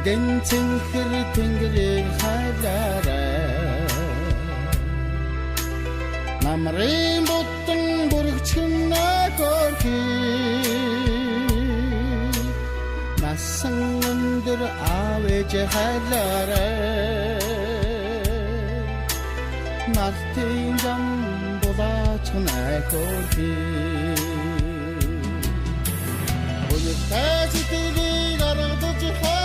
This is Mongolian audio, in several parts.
Эндэн цэнхэр тэнгэрийг хайлаарай. Намрын будан бүрэгчхэн нөхөрхий. Насан өндөр аав ээж хайлаарай. Нартын зам булаач нөхөрхий. Өнөртэй сэтгэлийг аргадаж хайлаарай.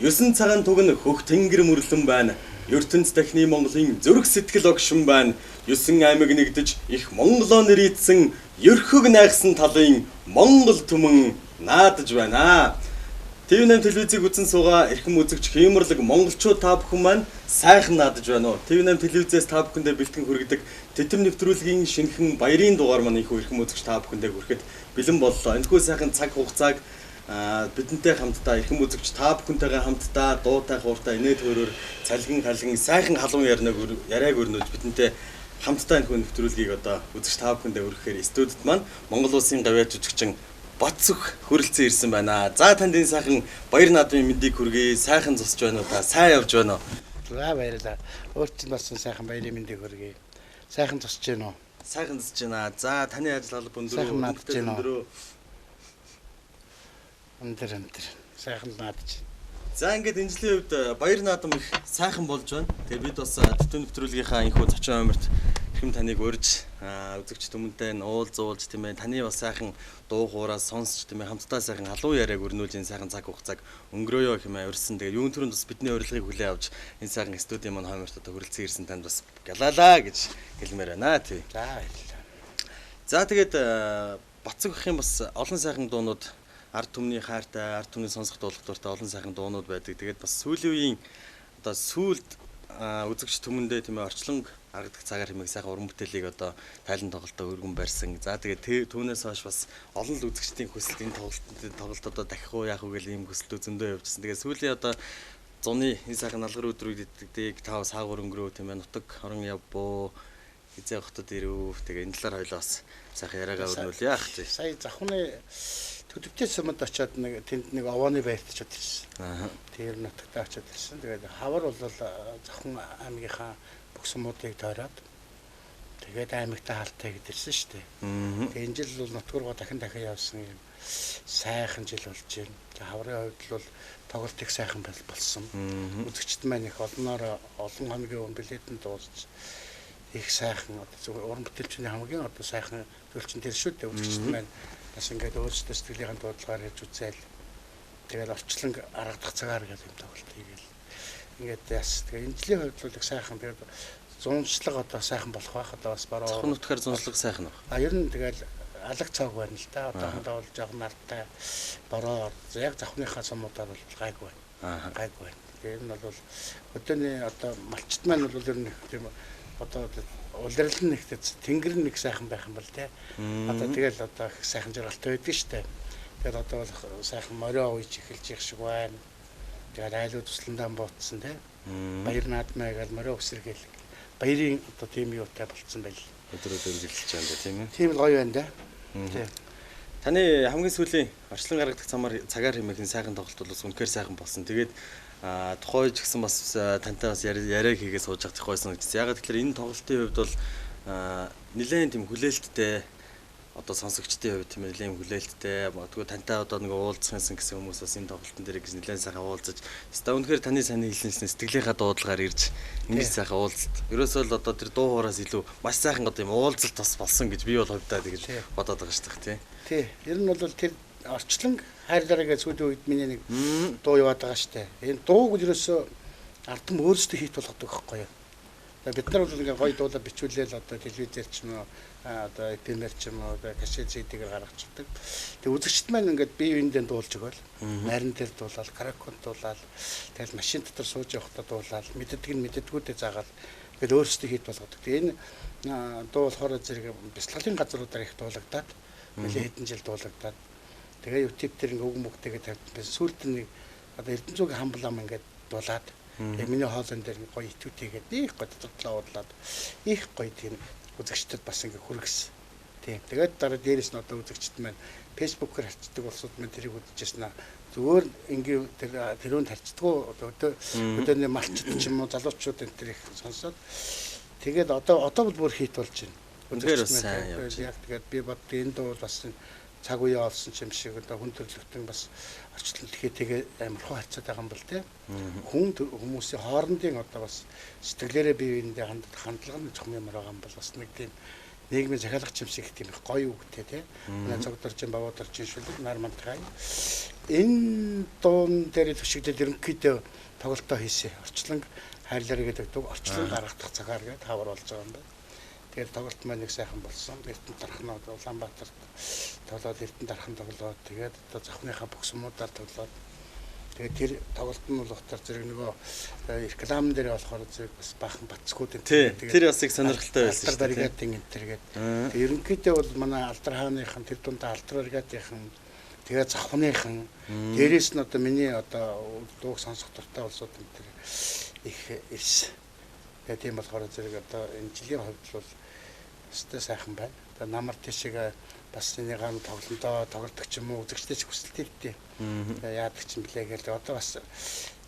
9 цагаан туг нь хөх тэнгэр мөрлөн байна. Ертөнц дахны Монголын зүрх сэтгэл огшин байна. 9 аймаг нэгдэж их Монголоо нэрийдсэн ерхөг найгсан талын Монгол түмэн наадаж байна. TV8 телевизийг үзэн суугаа эрхэм үзэгч хиймэрлэг монголчууд та бүхэн маань сайхан наадаж байна уу? TV8 телевизээс та бүхэндээ бэлтгэн хүргэдэг тэтим нэвтрүүлгийн шинэхэн баярын дугаар маань их эрхэм үзэгч та бүхэндээ хүрэхэд бэлэн боллоо. Энэхүү сайхан цаг хугацааг бидэнтэй хамтдаа эрхэм үзэгч та бүхэнтэйгээ хамтдаа дуутай хууртай инээд хөөрөөр цалгин халгин сайхан халуун яриаг яриаг өрнөж бидэнтэй хамтдаа энэхүү нэвтрүүлгийг одоо үзэгч та бүхэндээ хүрэхээр студид маань Монгол улсын гавьяа жүжигчин Батсөх хүрэлцэн ирсэн байна. За танд энэ сайхан баяр наадмын мэндийг хүргэе. Сайхан зогсож байна уу та? Сайн явж байна уу? За баярлалаа. Өөр чинь бас сайхан баярын мэндийг хүргэе. Сайхан зогсож байна уу? Сайхан зогсож байна. За таны ажил алба өндөр үү? Наадж байна уу? Өндөр өндөр. Сайхан наадж. За ингээд энэ жилийн хувьд баяр наадам их сайхан болж байна. Тэгээ бид бас төтөн нэвтрүүлгийнхаа энэхүү зочин оморт эрхэм таныг урьж үзэгч түмэнтэй нь уулзуулж тийм ээ таны бас сайхан дуу хуураас сонсч тийм ээ хамтдаа сайхан халуун яриаг өрнүүлж энэ сайхан цаг хугацааг өнгөрөөё хэмээн урьсан. Тэгээ юун түрүүнд бас бидний урилгыг хүлээн авч энэ сайхан студийн маань хойморт одоо хүрэлцэн ирсэн танд бас галаалаа гэж хэлмээр байна тий. За баярлалаа. За тэгээд Батсөх ах юм бас олон сайхан дуунууд ард түмний хайртай, ард түмний сонсох дуулах дуртай олон сайхан дуунууд байдаг. Тэгээд бас сүүлийн үеийн одоо сүүлд үзэгч түмэндээ тийм ээ орчлон аргадаг цагаар хэмээх сайхан уран бүтээлийг одоо тайлан тоглолтоо өргөн барьсан. За тэгээд түүнээс хойш бас олон л үзэгчдийн хүсэлт энэ тоглолт одоо дахих уу яах уу гэл ийм хүсэлтүүд зөндөө явжсэн. Тэгээд сүүлийн одоо зуны энэ сайхан налгар өдрүүдийг та саагуур өнгөрөө тийм ээ нутаг орон явбуу хизээ хотод ирэв. Тэгээ энэ талаар хоёлоо бас сайхан яриагаа өрнүүл яах тий. Сая завхны төдөвтэй сумад очиод нэг тэнд нэг овооны байрт очиод ирсэн. Тэр нутагтаа очиод ирсэн. Тэгээд хавар бол завхан аймгийнхаа бүх сумуудыг тойроод тэгээд аймагтай хаалтай гэдэрсэн шүү дээ. Тэгээд энэ жил бол нутг руугаа дахин дахин явсан юм сайхан жил болж байна. Тэгээд хаврын хувьд бол тоглолт их сайхан болсон. Үзэгчд маань их олноор олон хоногийн өмнө билетэн дуусч их сайхан одоо зүгээр уран бүтээлчний хамгийн одоо сайхан төлчин тэр шүү дээ. Үзэгчд маань бас ингээд өөрсдөө сэтгэлийнхэн дуудлагаар ярьж үзээл. Тэгээд орчлон аргадах цагаар гэдэг юм тоглолт хийгээл. Ингээд яс. Тэгээд энэ жилийн хувьд бол их сайхан тэгээд зуншлага одоо сайхан болох байх. Одоо бас бараа. Цохон нутгаар зуншлага сайхан байх. А ер нь тэгэл алаг цааг байна л да. Одоохондоо бол жоохон нартай бороо яг завхныхаа сумуудаар бол гайгүй байна. Гайгүй байна. Тэгээд энэ бол өдөөний одоо малчт маань бол ер нь тийм одоо улирал нь их тэнгэр нь их сайхан байх юм бол тий. Одоо тэгэл одоо их сайхан жаргалтай байдаг шүү дээ. Тэгээд одоо бол сайхан морио уйж эхэлж их шиг байна. Тэгээд айлууд тусландаа буутсан тий. Баяр наадмаа гэж морио өсөргөл. Баярын одоо тийм юутай болцсон байл. Өдөр өдөр үргэлжилж байна да тийм ээ. Тийм л гоё байна да. Тий. Таны хамгийн сүүлийн орчлон гаргадаг цагаар хэмээх энэ сайхан тоглолт бол үнэхээр сайхан болсон. Тэгээд тухайн ч гэсэн бас тантай бас яриаг хийгээ сууж явах гой санагдсан. Ягаад гэвэл энэ тоглолтын хувьд бол нэлээд тийм хүлээлттэй одоо сонсогчдын хувьд тийм нэлээд хүлээлттэй. Магадгүй тантай одоо нэг уулзсан гэсэн хүмүүс бас энэ тоглолтын дээр гэж нэлээд сайхан уулзаж. Өстой үнэхээр таны сайн хэлсэн сэтгэлийнхаа дуудлагаар ирж ингэж сайхан уулзалт. Ерөөсөө л одоо тэр дуу хуураас илүү маш сайхан одоо юм уулзалт бас болсон гэж би бол хувьдаа тэгж бодоод байгаа шүү дээ тий. Тий. Ер нь бол тэр орчлон хайрлаараа гэж сүүлийн үед миний нэг дуу яваад байгаа штэ. Энэ дууг ерөөсөө ард түмэн өөрсдөө хийх болгодог байхгүй юу? Бид нар бол ингээ гоё дуулаа бичүүлээл одоо телевизээр ч юм уу одоо эпэмээр ч юм уу кассет CD-гээр гаргачихдаг. Тэгээ үзэгчд маань ингээд бие биендээ дуулж өгөөл. Найран дээр дуулаад, каракон дуулаад, тэгэл машин дотор сууж явахдаа дуулаад, мэддэг нь мэддэггүйдээ заагаал ингээд өөрсдөө хийх болгодог. Тэгээ энэ дуу болохоор зэрэг бяцлаглалын газруудаар их дуулагдаад, нэлээд хэдэн жил дуулагдаад тэгээ YouTube дээр ингээ үг мөгтэйгээ тавьсан. Сүүлд нэг одоо Эрдэнэцүүгийн хамблам ингээд дуулаад тэгээ миний хоолон дээр гоё итүүтэйгээд их гоё дотортлоо уудлаад их гоё тийм үзэгчдэд бас ингээ хүргэсэн. Тийм. Тэгээд дараа дээрээс нь одоо үзэгчд маань Facebook-оор харьцдаг улсууд маань тэрийг үзчихсэн аа. Зүгээр ингээ тэр тэрүүнд харьцдаггүй одоо өдөөний малчд ч юм уу залуучууд энэ тэр их сонсоод тэгээд одоо бол бүр хит болж байна. Үнэхээр бас сайн явж байна. Яг тэгээд би боддог энэ дуу бол бас цаг үеэ олсон юм шиг одоо хүн төрөлхтөн бас орчлон дэлхийтэйгээ амархан харьцаад байгаа юм бол тий. Хүн хүмүүсийн хоорондын одоо бас сэтгэлээрээ бие биендээ хандлага нь чухам юмар байгаа юм бол бас нэг тийм нийгмийн захиалгач юм шиг тийм их гоё үгтэй тий. Манай цогдоржин бавуудоржин шүлэг нар мантгай. Энэ дуун дээр төшигдэл ерөнхийдөө тоглолтоо хийсэн. Орчлон хайрлаарай гэдэг дуу орчлон гаргах цагаар гэдэг хавар болж байгаа юм байна. Тэгээд тоглолт маань нэг сайхан болсон. Эрдэнэ дархан Улаанбаатарт тоглоод Эрдэнэ дархан тоглоод тэгээд одоо завхныхаа бүх сумуудаар тоглоод тэгээд тэр тоглолт нь бол утгаар зэрэг нөгөө реклам дээр болохоор зэрэг бас баахан бацгууд энэ тэгээд тэр бас их сонирхолтой байсан шүү дээ. Алдар баригатын энэ тэр гээд. Ерөнхийдөө бол манай Алдар хааныхан тэр дундаа Алдар баригатынхан тэгээд завхныхан дээрээс нь одоо миний одоо дууг сонсох дуртай улсууд энэ тэр их ирсэн. Тэгээд тийм болохоор зэрэг одоо энэ жилийн хувьд бол өстой сайхан байна. Одоо намар тийшээ бас энийгээ тоглондоо тоглодог ч юм уу үзэгчдээс хүсэлт ирдээ. Яадаг ч юм блэ гээл одоо бас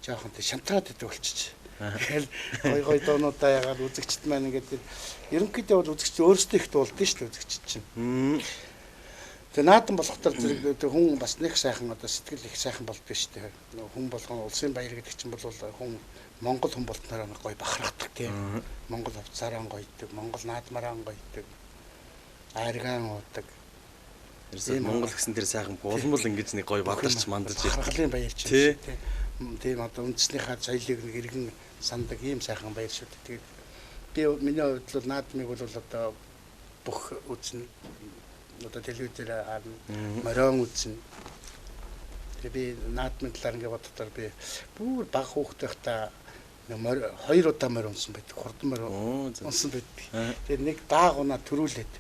жоохон тий шантраад идэг болчих. Тэгэл гой гой дуунуудаа ягаад үзэгчд маань ингээд ерөнхийдөө бол үзэгч өөрсдөө их дуулдсан шүү дээ үзэгчд чинь. Тэгээ наадам болохтор зэрэг хүн бас нэг сайхан одоо сэтгэл их сайхан болдго шүү дээ. Хүн болгон улсын баяр гэдэг чинь бол хүн Монгол хүн болтнороо нэг гоё бахархдаг тийм. Монгол хувцаараа гоёдаг, Монгол наадмаараа гоёдаг. Айргаан уудаг. Ерөөсөө Монгол гэсэн тэр сайхан булмал ингэж нэг гоё бадарч мандаж ирдэг. Харгалын баяр ч юм шиг тийм. Тийм одоо үндснийхаа соёлыг нэг иргэн сандаг ийм сайхан баяр шүү дээ. Тэгээд би миний хувьд бол наадмыг бол одоо бүх үзнэ. Одоо телевизээр харна, морион үзнэ. Тэгээ би наадмын талаар ингэ бодохоор би бүр баг хүүхэд байхдаа хоёр удаа морь унсан байдаг. Хурдан морь унсан байдаг. Тэгээ нэг даагунаа төрүүлээд.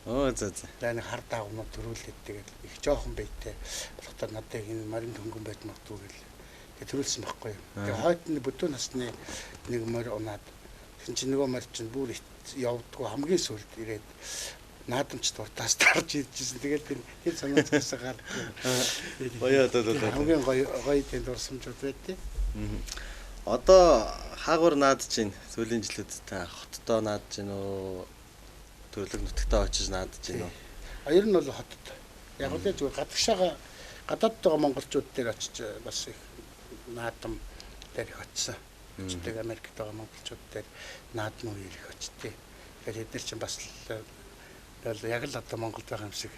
За за. Тэгээ нэг хар даагунаа төрүүлээд тэгээд их жоохон байтай. Болохдоор надад энэ морин хөнгөн байж магадгүй гэл. Тэгээ төрүүлсэн байхгүй юу. Тэгээ хойд нь бүдүүн насны нэг морь унаад тэгсэн чинь нөгөө морь чинь бүр явдггүй хамгийн сүүлд ирээд наадамч дуртаас тарж иржсэн. Тэгээд тэр санаацгаасаа гардаг. Гоё одоо хамгийн гоё гоё тийм дурсамжууд байдیں۔ Одоо хаагур наадж чинь сүүлийн жилүүд та хотдоо наадж гин үү? Төрлөг нутагтаа очиж наадж гин үү? Ер нь бол хотод. Яг л зүгээр гадагшаага гадаад байгаа монголчууд дээр очиж бас их наадам дээр их очсон. Очдог Америкт байгаа монголчууд дээр наадам үеэр их очтыг. Тэгэхээр тэд нар чинь бас тэгэл яг л одоо Монголд байгаа юм шиг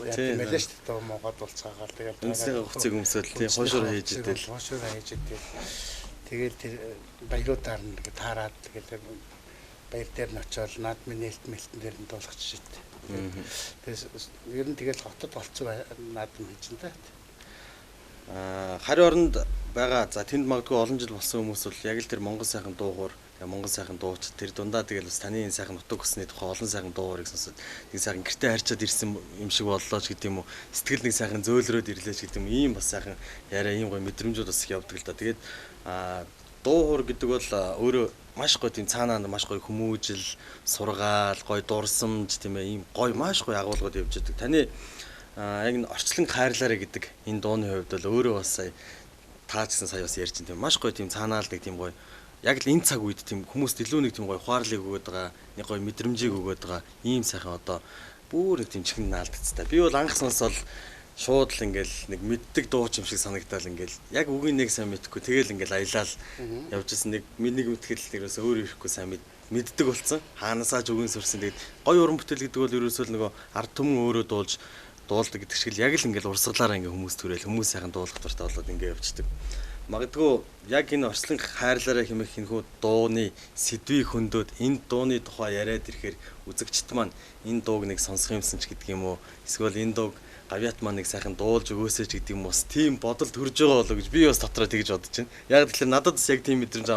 яг юм байлаа шүү дээ. Дуу муугаад дулцгаагаал тэгэл үндсийн хувцыг өмсөөл тийм хуушуур хийж идэл. Хуушуур хийж идэл. Тэгэл тэр баяруудаар нь ингээ таарад тэгэл баяр дээр нь очиод наадмын нээлт мэлтэн дээр нь дуулгач шít. Тэгээс ер нь тэгэл хотод олцсон наадам хийж энэ та. Хариу оронд байгаа за тэнд магадгүй олон жил болсон хүмүүс бол яг л тэр Монгол сайхан дуугуур Монгол сайхан дууч тэр дундаа тэгэл бас таны энэ сайхан нутаг өсний тухай олон сайхан дуугарыг сонсоод нэг сайхан гэртээ харьцаад ирсэн юм шиг боллоо ч гэдэг юм уу, сэтгэл нэг сайхан зөөлрөөд ирлээ ч гэдэг юм, ийм бас сайхан яриа ийм гоё мэдрэмжүүд бас их явдаг л да. Тэгээд дуу хуур гэдэг бол өөрөө маш гоё тийм цаанаа маш гоё хүмүүжил, сургаал, гоё дурсамж тийм ийм гоё маш гоё агуулгууд явж байдаг. Таны яг энэ орчлон хайрлаарай гэдэг энэ дууны хувьд бол өөрөө бас сая таа ч гэсэн сая бас ярьж тийм маш гоё тийм цаанаа л нэг тийм гоё яг л энэ цаг үед тийм хүмүүст илүү нэг тийм гоё ухаарлыг өгөөд байгаа, нэг гоё мэдрэмжийг өгөөд байгаа ийм сайхан одоо бүр нэг тийм чихэнд наалдцтай. Би бол анх сонсоод шууд л ингээл нэг мэддэг дууч юм шиг санагдаал ингээл яг үгийн нэг сайн мэдэхгүй тэгэл ингээл аялал явж исэн нэг миний мэтгэл ерөөсөө өөр ирэхгүй сайн мэддэг болсон. Хаанасаа ч үгийн сурсан. Тэгээд гоё уран бүтээл гэдэг бол ерөөсөө л нөгөө ард түмэн өөрөө дуулж дуулдаг гэдэг шиг л яг л ингээл урсгалаараа ингээ хүмүүс түрээл хүмүүс сайхан дуулах дуртай болоод ингээ явждаг. Магадгүй яг энэ орчлон хайрлаарай хэмээх энэхүү дууны сэдвийг хөндөд энэ дууны тухай яриад ирэхээр үзэгчд маань энэ дууг нэг сонсох юмсан ч гэдэг юм уу, эсвэл энэ дууг гавьяат маань нэг сайхан дуулж өгөөсэй ч гэдэг юм уу, тийм бодол төрж байгаа болоо гэж би бас дотроо тэгж бодож байна. Яг тэгэхээр надад бас яг тийм мэдрэмж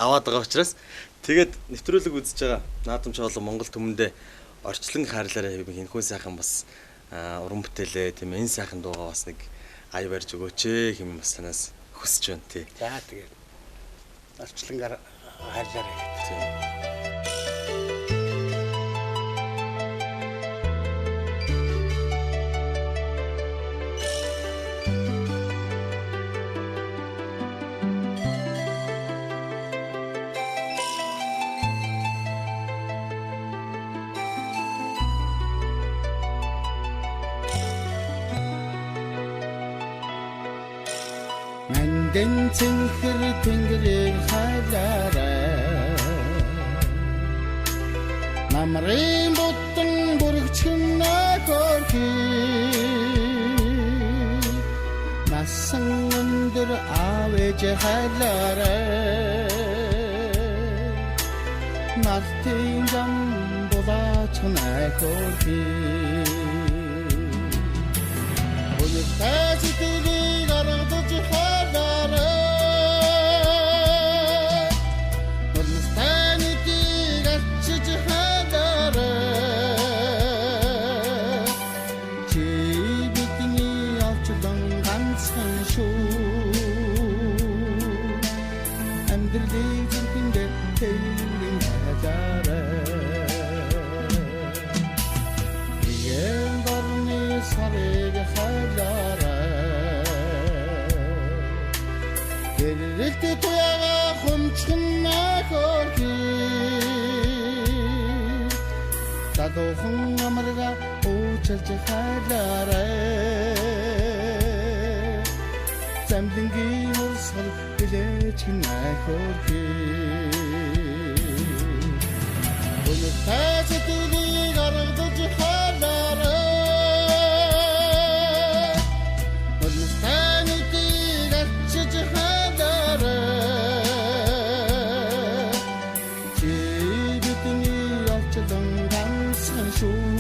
аваад байгаа учраас тэгээд нэвтрүүлэг үзэж байгаа наадамч болон Монгол түмэндээ орчлон хайрлаарай хэмээх энэхүү сайхан бас уран бүтээлээ тийм энэ сайхан дуугаа бас нэг ая барьж өгөөч хэмээн бас танаас хүсэж байна тий. За тэгээд орчлонгаар хайрлаарай гэдэг. Тийм. Эндэн цэнхэр тэнгэрийг хайлаарай. Намрын буддан бүрэгчхэн нөхөрхий. Насан өндөр аав ээж хайлаарай. Нартын зам булаач нөхөрхий. Өнөртэй сэтгэлийг аргадаж хайлаарай. Нулимстай нүдийг арчиж хайлаарай. Чи бидний олчлон ганцхан шүү. Амьдралыг зүрхэндээ тээврэн хайлаарай. Иген дорны сарыг хайлаарай. Гэрэлт туяага хумчхан нөхөрхий. Залуухан амарга уучилж хайлаарай. Замлангийн урсгал билээч нөхөрхий. Өнөртэй сэтгэлийг аргадаж хайлаарай. Нулимстай нүдийг арчиж хайлаарай. Чи бидний олчлон ганцхан шүү.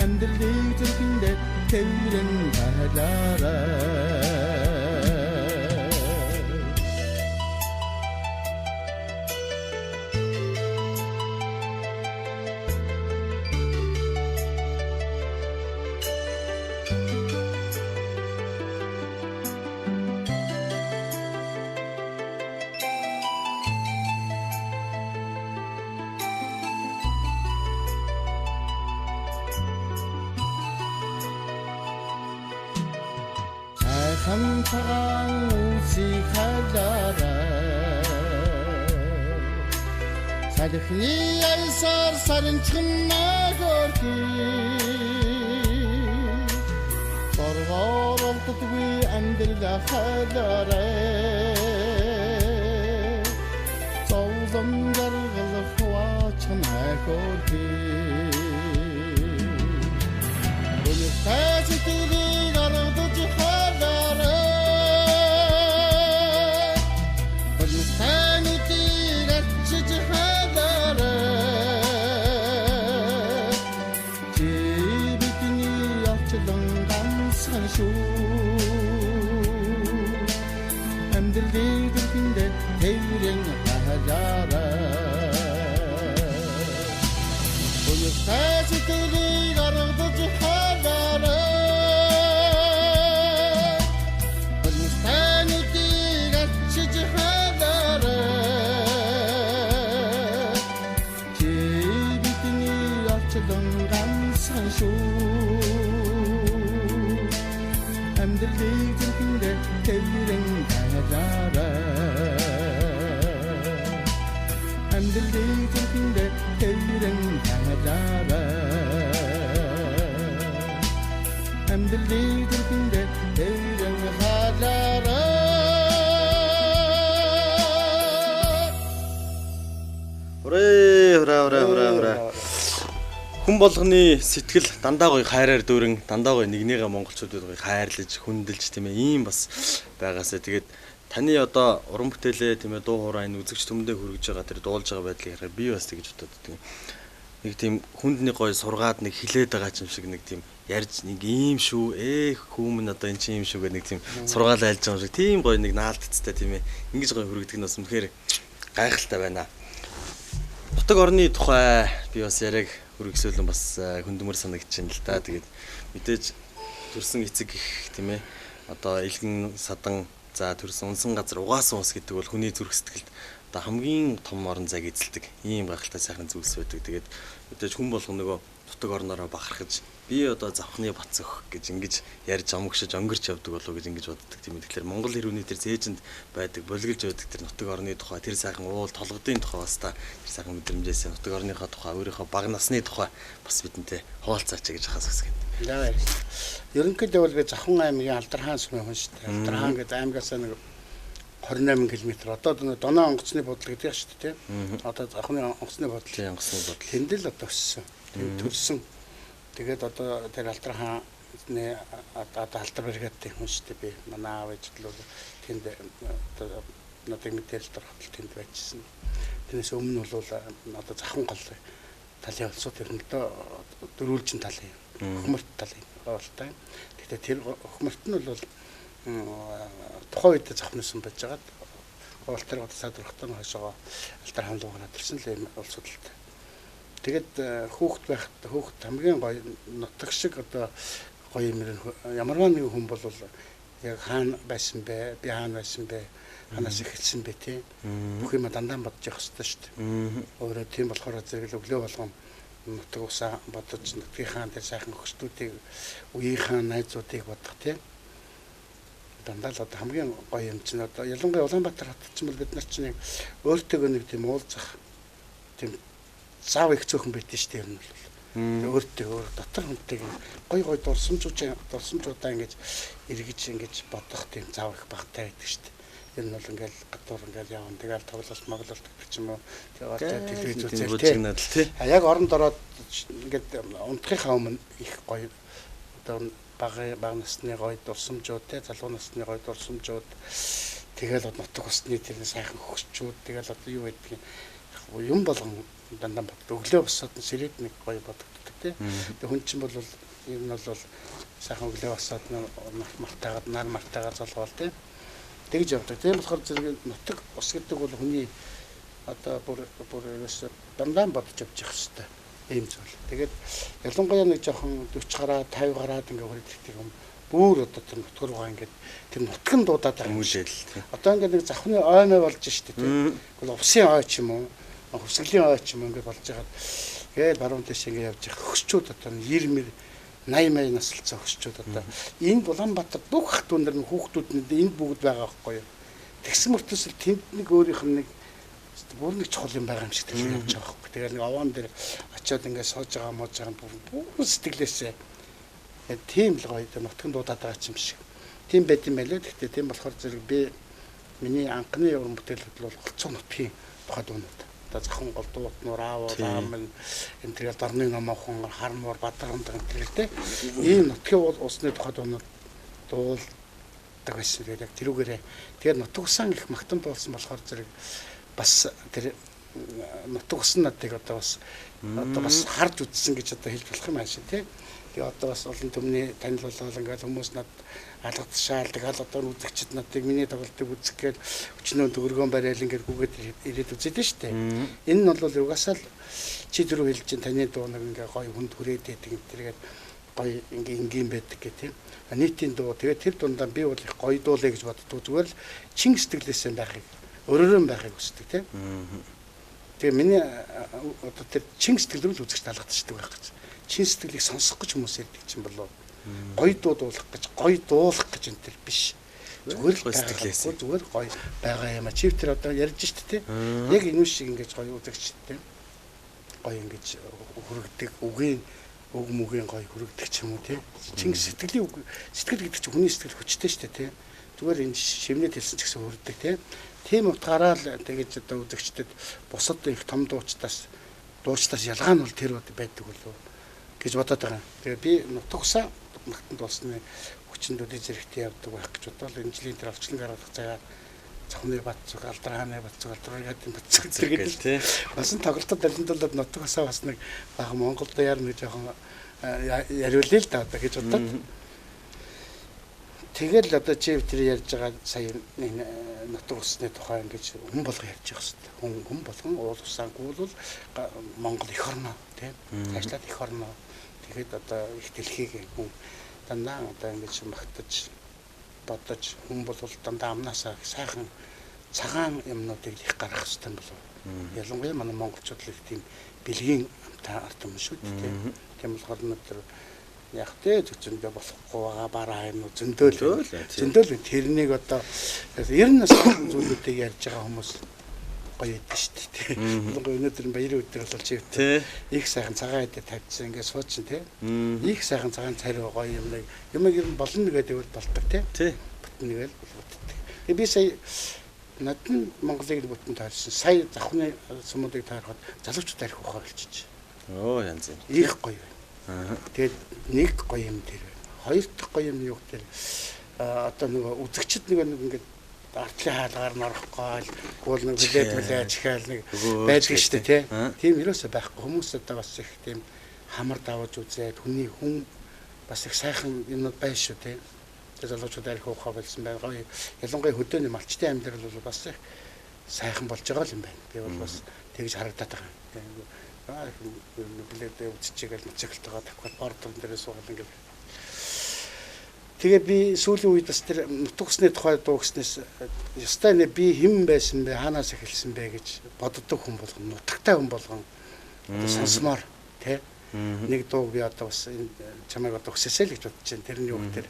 Амьдралыг зүрхэндээ тээврэн хайлаарай. Сайхан цагаан үсийг хайлаарай. Салхины аясаар сарнчхан нөхөрхий. Соргоор олддоггүй амьдрал хайлаарай. Зовлон жаргал хуваачих нөхөрхий. Өнөртэй сэтгэлийг аргадаж хайлаарай. Нулимстай нүдийг арчиж хайлаарай. Чи бидний олчлон ганцхан шүү. Амьдралыг зүрхэндээ тээврэн хайлаарай. Өнөртэй сэтгэлийг аргадаж хайлаарай. Нулимстай нүдийг арчиж хайлаарай. Чи бидний олчлон ганцхан шүү. Амьдралыг зүрхэндээ тээврэн хайлаарай. Амьдралыг зүрхэндээ тээврэн хайлаарай. Амьдралыг зүрхэндээ тээврэн хайлаарай. Хурээ, хураа, хураа, хураа, хураа. Хүн болгоны сэтгэл дандаа гоё хайраар дүүрэн, дандаа гоё нэгнийгээ монголчуудад гоё хайрлаж, хүндэлж тийм ээ, ийм бас байгаасаа. Тэгээд таны одоо уран бүтээлээ тийм ээ, дуу хуурай энэ үзэгч түмэндээ хүргэж байгаа тэр дуулж байгаа байдлыг харахаар би бас тэгж бодод тийм. Нэг тийм хүнд нэг гоё сургаад нэг хилээд байгаа юм шиг нэг тийм ярьж нэг ийм шүү, хүмүүн одоо эн чинь ийм шүү гэх нэг тийм сургаал айлж байгаа юм шиг тийм гоё нэг наалтцтай тийм ээ. Ингэж гоё хүргэдэг нь бас үнэхээр гайхалтай байна. Нутаг орны тухай би бас яриаг хүргэсүүлэн бас хөндмөр санагдаж байна л да. Тэгээд мэдээж төрсэн эцэг их тийм ээ. Одоо элгэн садан за төрсэн унсан газар угаасан ус гэдэг бол хүний зүрх сэтгэлд одоо хамгийн том орон зайг эзэлдэг ийм гайхалтай сайхан зүйлс байдаг. Тэгээд мэдээж хүн болгон нөгөө нутаг орноороо бахархаж Би одоо завхны бац өгөх гэж ингэж ярьж амгшиж өнгөрч явдаг болов гэж ингэж боддог тийм ээ. Тэгэхээр Монгол хэрүүний тэр зээжинд байдаг, булгилж байдаг тэр нутаг орны тухай, тэр сайхан уул толгодын тухай бас та тэр сайхан мэдрэмжээс нутаг орныхоо тухай, өөрийнхөө бага насны тухай бас бидэнтэй хуваалцаач гэж хаас хүсгэн. За баярлалаа. Ерөнхийдөө бол би Завхан аймгийн Алдархаан сумын хүн шүү дээ. Алдархаан гэдэг аймгаас нэг 28 км. Одоо Доноо онгоцны буудлын гэдэг шүү дээ, тийм. Одоо Завхны онгоцны буудлын. Тийм, онгоцны буудлын. Тэнд л одоо өссөн. Тэнд төрсөн. Тэгээд одоо тэр Алдархааны одоо Алдар бригадын хүн шүү дээ би. Манай аав ээж бол тэнд одоо надыг мэдээлэл дорхотол тэнд байжсэн. Тэрнээс өмнө бол одоо Завхан гол талын улсууд ер нь л дөрвөлжин талын, хөхмөрт талын болтой. Гэхдээ тэр хөхмөрт нь бол тухайн үед Завхны сүм байж байгаад уул тэр сад рахтан хойшоогоо Алдархан руу гараад ирсэн л юм улсуудалтай. Тэгээд хүүхэд байхад хүүхэд хамгийн гоё нутаг шиг одоо гоё юм ямарваа нэгэн хүн бол яг хаана байсан бэ, би хаана байсан бэ, ханаас эхэлсэн бэ тий. Бүх юм дандаа бодож явах хэрэгтэй шүү дээ. Өөрөө тийм болохоор зэрэг л өглөө болгон нутаг усаа бодож нутгийнхаа тэр сайхан хөрстүүдийг, үеийнхаа найзуудыг бодох тий. Дандаа л одоо хамгийн гоё юм чинь одоо ялангуяа Улаанбаатар хот чинь бол бид нар чинь өөртөөгөө нэг тийм уулзах тийм зав их цөөхөн байт шүү дээ ер нь бол. Өөртөө өөр дотор хүнтэйг гоё гоё дурсамжуудаа ингэж эргэж ингэж бодох тийм зав их багтай байдаг шүү дээ. Ер нь бол ингээл гадуур ингээл явна. Тэгэл тоглолт моглолт гэх юм уу. Тэгээд телевиз үзэл тий. А яг оронд ороод ингээд унтахынхаа өмнө их гоё одоо бага насны гоё дурсамжууд тий, залуу насны гоё дурсамжууд, тэгэл нутаг усны тэр сайхан хөгшчүүд, тэгэл одоо юу байдгийг юм болгон дандаа боддог. Өглөө босоод нь сэрээд нэг гоё бодогддог тий. Тэгээ хүн чинь бол ер нь бол сайхан өглөө босоод мартаагаад нар мартаагаад золгоол тий. Тэгж явдаг. Тийм болохоор зэрэг нутаг ус гэдэг бол хүний одоо бүр ерөөсөө дандаа бодож явж явах хэрэгтэй ийм зүйл. Тэгээд ялангуяа нэг жоохон 40 гараа 50 гараад ингээ хүрээд юм бүр одоо тэр нутг руугаа ингээд тэр нутг нь дуудаад байгаа юм шиг л тий. Одоо ингээд нэг завхны ой мэй болж штэ тий. Тэгвэл усын ой ч юм уу, хөвсгөлийн ой ч юм ингээд болж байгаад гээл баруун тийш ингээд явж байгаа хөгшчүүд одоо 90 мэр 80 80 насалцсан хөгшчүүд одоо энд Улаанбаатар бүх хат өндөр нь хүүхдүүд нь энд бүгд байгаа байхгүй юу. Тэгсэн мөртөөс л тэнд нэг өөрийнх нь нэг бүр нэг чухал юм байгаа юм шиг тэр явж байгаа байхгүй. Тэгэл нэг овоон дээр очиод ингээд сууж байгаа мууж байгаа бүр сэтгэлээсээ тийм л гоё нутган дуудаад байгаа юм шиг. Тийм байт юм байлээ. Гэхдээ тийм болохоор зэрэг би миний анхны уран бүтээлүүд бол голцоо нутгийн тухай дуунууд. Одоо Завхан гол дуутнуур, аав, аам энэ тэргээл дорны номоохон, хармуур, бадранд энэ тэргээл те. Ийм нутгийн усны тухай дуунууд дуулдаг байсан. Тэгээд яг тэрүүгээрээ тэгээд нутаг усан их магтан дуулсан болохоор зэрэг бас тэр нутаг усан надыг одоо бас харж үзсэн гэж одоо хэлж болох юм ааши тий. Тэгээ одоо бас олон түмний танил болоод ингээд хүмүүс над алгадшаал тэгэл одоо үзэгчд надыг миний тоглолтыг үзэх гээл өчнөө дөргөн барайл ингээд гүгээд ирээд үзээд нь штэ. Энэ нь бол угаасаа л чи дөрөв хэлж чинь таны дуу нэг ингээд гоё хүнд хүрээд байдаг юм тэргээд гоё ингээ энгийн байдаг гэх тийм. Нийтийн дуу тэгээ тэр дундаа би бол их гоё дуулаа гэж боддог. Зүгээр л чин сэтгэлээсээ байхыг өөрөөрөө байхыг хүсдэг тийм. Тэгээ миний одоо тэр чин сэтгэл рүү л үзэгч алгадчихдаг байх гэж. Чин сэтгэлийг сонсох гэж хүмүүс ирдэг чинь болов. Гоё дуу дуулах гэж, гоё дуулах гэж энэ төр биш. Зүгээр л сэтгэлээсээ зүгээр гоё байгаа юм а. Чи тэр одоо ярьж штэ тий. Яг энэ шиг ингэж гоё үзэгчтэй. Гоё ингэж хүргэдэг үгийн үг мүгийн гоё хүргэдэг ч юм уу тий. Чин сэтгэлийн үг, сэтгэл гэдэг чинь хүний сэтгэл хүчтэй штэ тий. Зүгээр энэ шивнэд хэлсэн ч гэсэн хүрдэг тий. Тийм утгаараа л тэгэж одоо үзэгчдэд бусад их том дуучдаас ялгаа нь бол тэр байдаг болов гэж бодоод байгаа. Тэгээ би нутаг усаа магтан дуулсны хүчин төдий зэрэгтэй явдаг байх гэж бодвол энэ жилийн тэр олчлон гаргах цагаар Завхны Батцуг, Алдархааны Батцуг, Алдаргаатын Батцуг гэдэг тий. Бас тоглолтод далиндуулаад нутаг усаа бас нэг бахан Монголд яар нэг жоохон яриулъя л да одоо гэж бодоод. Тэгэл одоо чи тэр ярьж байгаа сая энэ нутаг усны тухай ингэж хүн болго ярьж явах хэрэгтэй. Хүн болгон уул усаангүй бол Монгол эх орноо тийм. Цаашлаад эх орноо. Тэгэхэд одоо их дэлхийг хүн дандаа одоо ингэж магтаж бодож хүн бол дандаа амнаасаа сайхан цагаан юмнуудыг их гаргах хэрэгтэй болов. Ялангуяа манай монголчууд л их тийм бэлгийн амтай ард юм шүү дээ. Тийм болохоор өнөөдөр Яг тэ зөндөө болохгүй байгаа бараа юм уу зөндөөл. Зөндөөл тэрнийг одоо ер нь зүйлүүдийг ярьж байгаа хүмүүс гоё идэв шүү дээ. Ялангуяа өнөөдөр баярын өдөр бол чи их сайхан цагаан эдэ тавьчихсан ингээд суучин тий. Их сайхан цагаан царай гоё юм нэг юм ер нь болно гэдэг бол болдог тий. Бүтэн нэгэл бүтдэг. Тэгээ би сая Нодон Монголыг бүтэн тойрсон. Сая завхны сумуудыг тойроход залуучууд арх ухаа болчих. Оо янз юм. Их гоё байна. Тэгээд нэг гоё юм тэр байна. Хоёр дахь гоё юм юу гэхээр одоо нөгөө үзэгчд нэг ингээд артлын хаалгаар нь орох гол гуул нэг билет билээ чихаал нэг байдаг шүү дээ тий. Тийм ерөөсөө байхгүй. Хүмүүс одоо бас их тийм хамар даваж үзээд хүний хүн бас их сайхан юмнууд байна шүү тий. Тэгээ залуучууд арх ухаа болсон байна. Гоё. Ялангуяа хөдөөний малчтын амьдрал бол бас их сайхан болж байгаа юм байна. Би бол бас тэгж харагдаад байгаа юм. Билет үзчихгээл мотоциклтойгоо тавхад бордон дээрээ суугаад ингээд. Тэгээ би сүүлийн үед бас тэр нутаг усны тухай дуу гэснээс ёстой нэ би хэн байсан бэ, хаанаас эхэлсэн бэ гэж боддог хүн болгон, нутагтай хүн болгон сонсомоор тий. Нэг дуу би одоо бас энэ чамайг одоо өсөсэй л гэж бодож байна. Тэрний үг тэр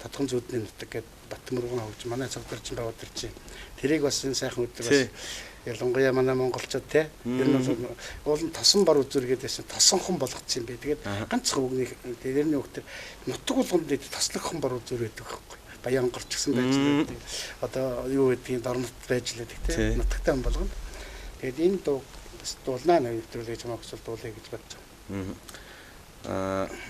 тодхон зүүдний нутаг гээд Батмөргөн хөгж манай цогдорчин Бавадарчин. Тэрийг бас энэ сайхан өдөр бас ялангуяа манай монголчууд тий. Тэр нь бол уул нь тосон бор үзүүр гэдээсэн тосонхон болгоцсон юм бэ. Тэгээд ганцхан үгний тэрний үг тэр нутаг болгонд тослогхон бор үзүүр гэдэг байхгүй. Баян горч гисэн байж лээ. Одоо юу гэдгийг дорнот байж лээ тий. Нутагтай хүн болгонд. Тэгээд энэ дуу бас дуулнаа нэвтрүүлээ чамайг хүсвэл дуулъя гэж бодож байна.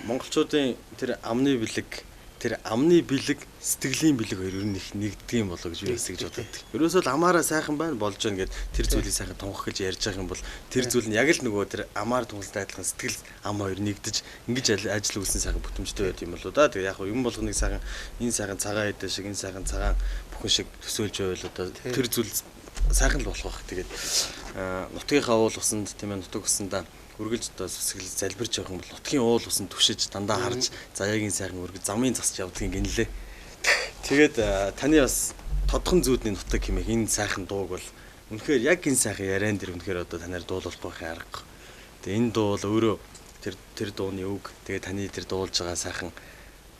Монголчуудын тэр амны бэлэг, тэр амны бэлэг, сэтгэлийн бэлэг хоёр ер нь их нэгддэг юм болоо гэж би бас гэж боддог. Ерөөсөө л амаараа сайхан байна болж байна гэд тэр зүйлийг сайхан тунхах гэж ярьж байгаа юм бол тэр зүйл нь яг л нөгөө тэр амаар тунхалтай адилхан сэтгэл ам хоёр нэгдэж ингэж ажил үйлсэн сайхан бүтэмжтэй байд юм болоо да. Тэгээ яг юм болгоныг сайхан энэ сайхан цагаан эдэ шиг энэ сайхан цагаан бүхэн шиг төсөөлж байвал одоо тэр зүйл сайхан л болох байх. Тэгээд нутгийнхаа уул усанд тийм ээ нутаг усандаа үргэлж одоо сүсгэл залбирч явах юм бол нутгийн уул усан түшиж дандаа харж заяагийн сайхан үргэлж замын засч явдгийг гинлээ. Тэгээд таны бас тодхон зүүдний нутаг хэмээх энэ сайхан дууг бол үнэхээр яг энэ сайхан яриан дээр үнэхээр одоо танаар дуулахгүй байхын аргагүй. Тэгээд энэ дуу бол өөрөө тэр дууны үг тэгээд таны тэр дуулж байгаа сайхан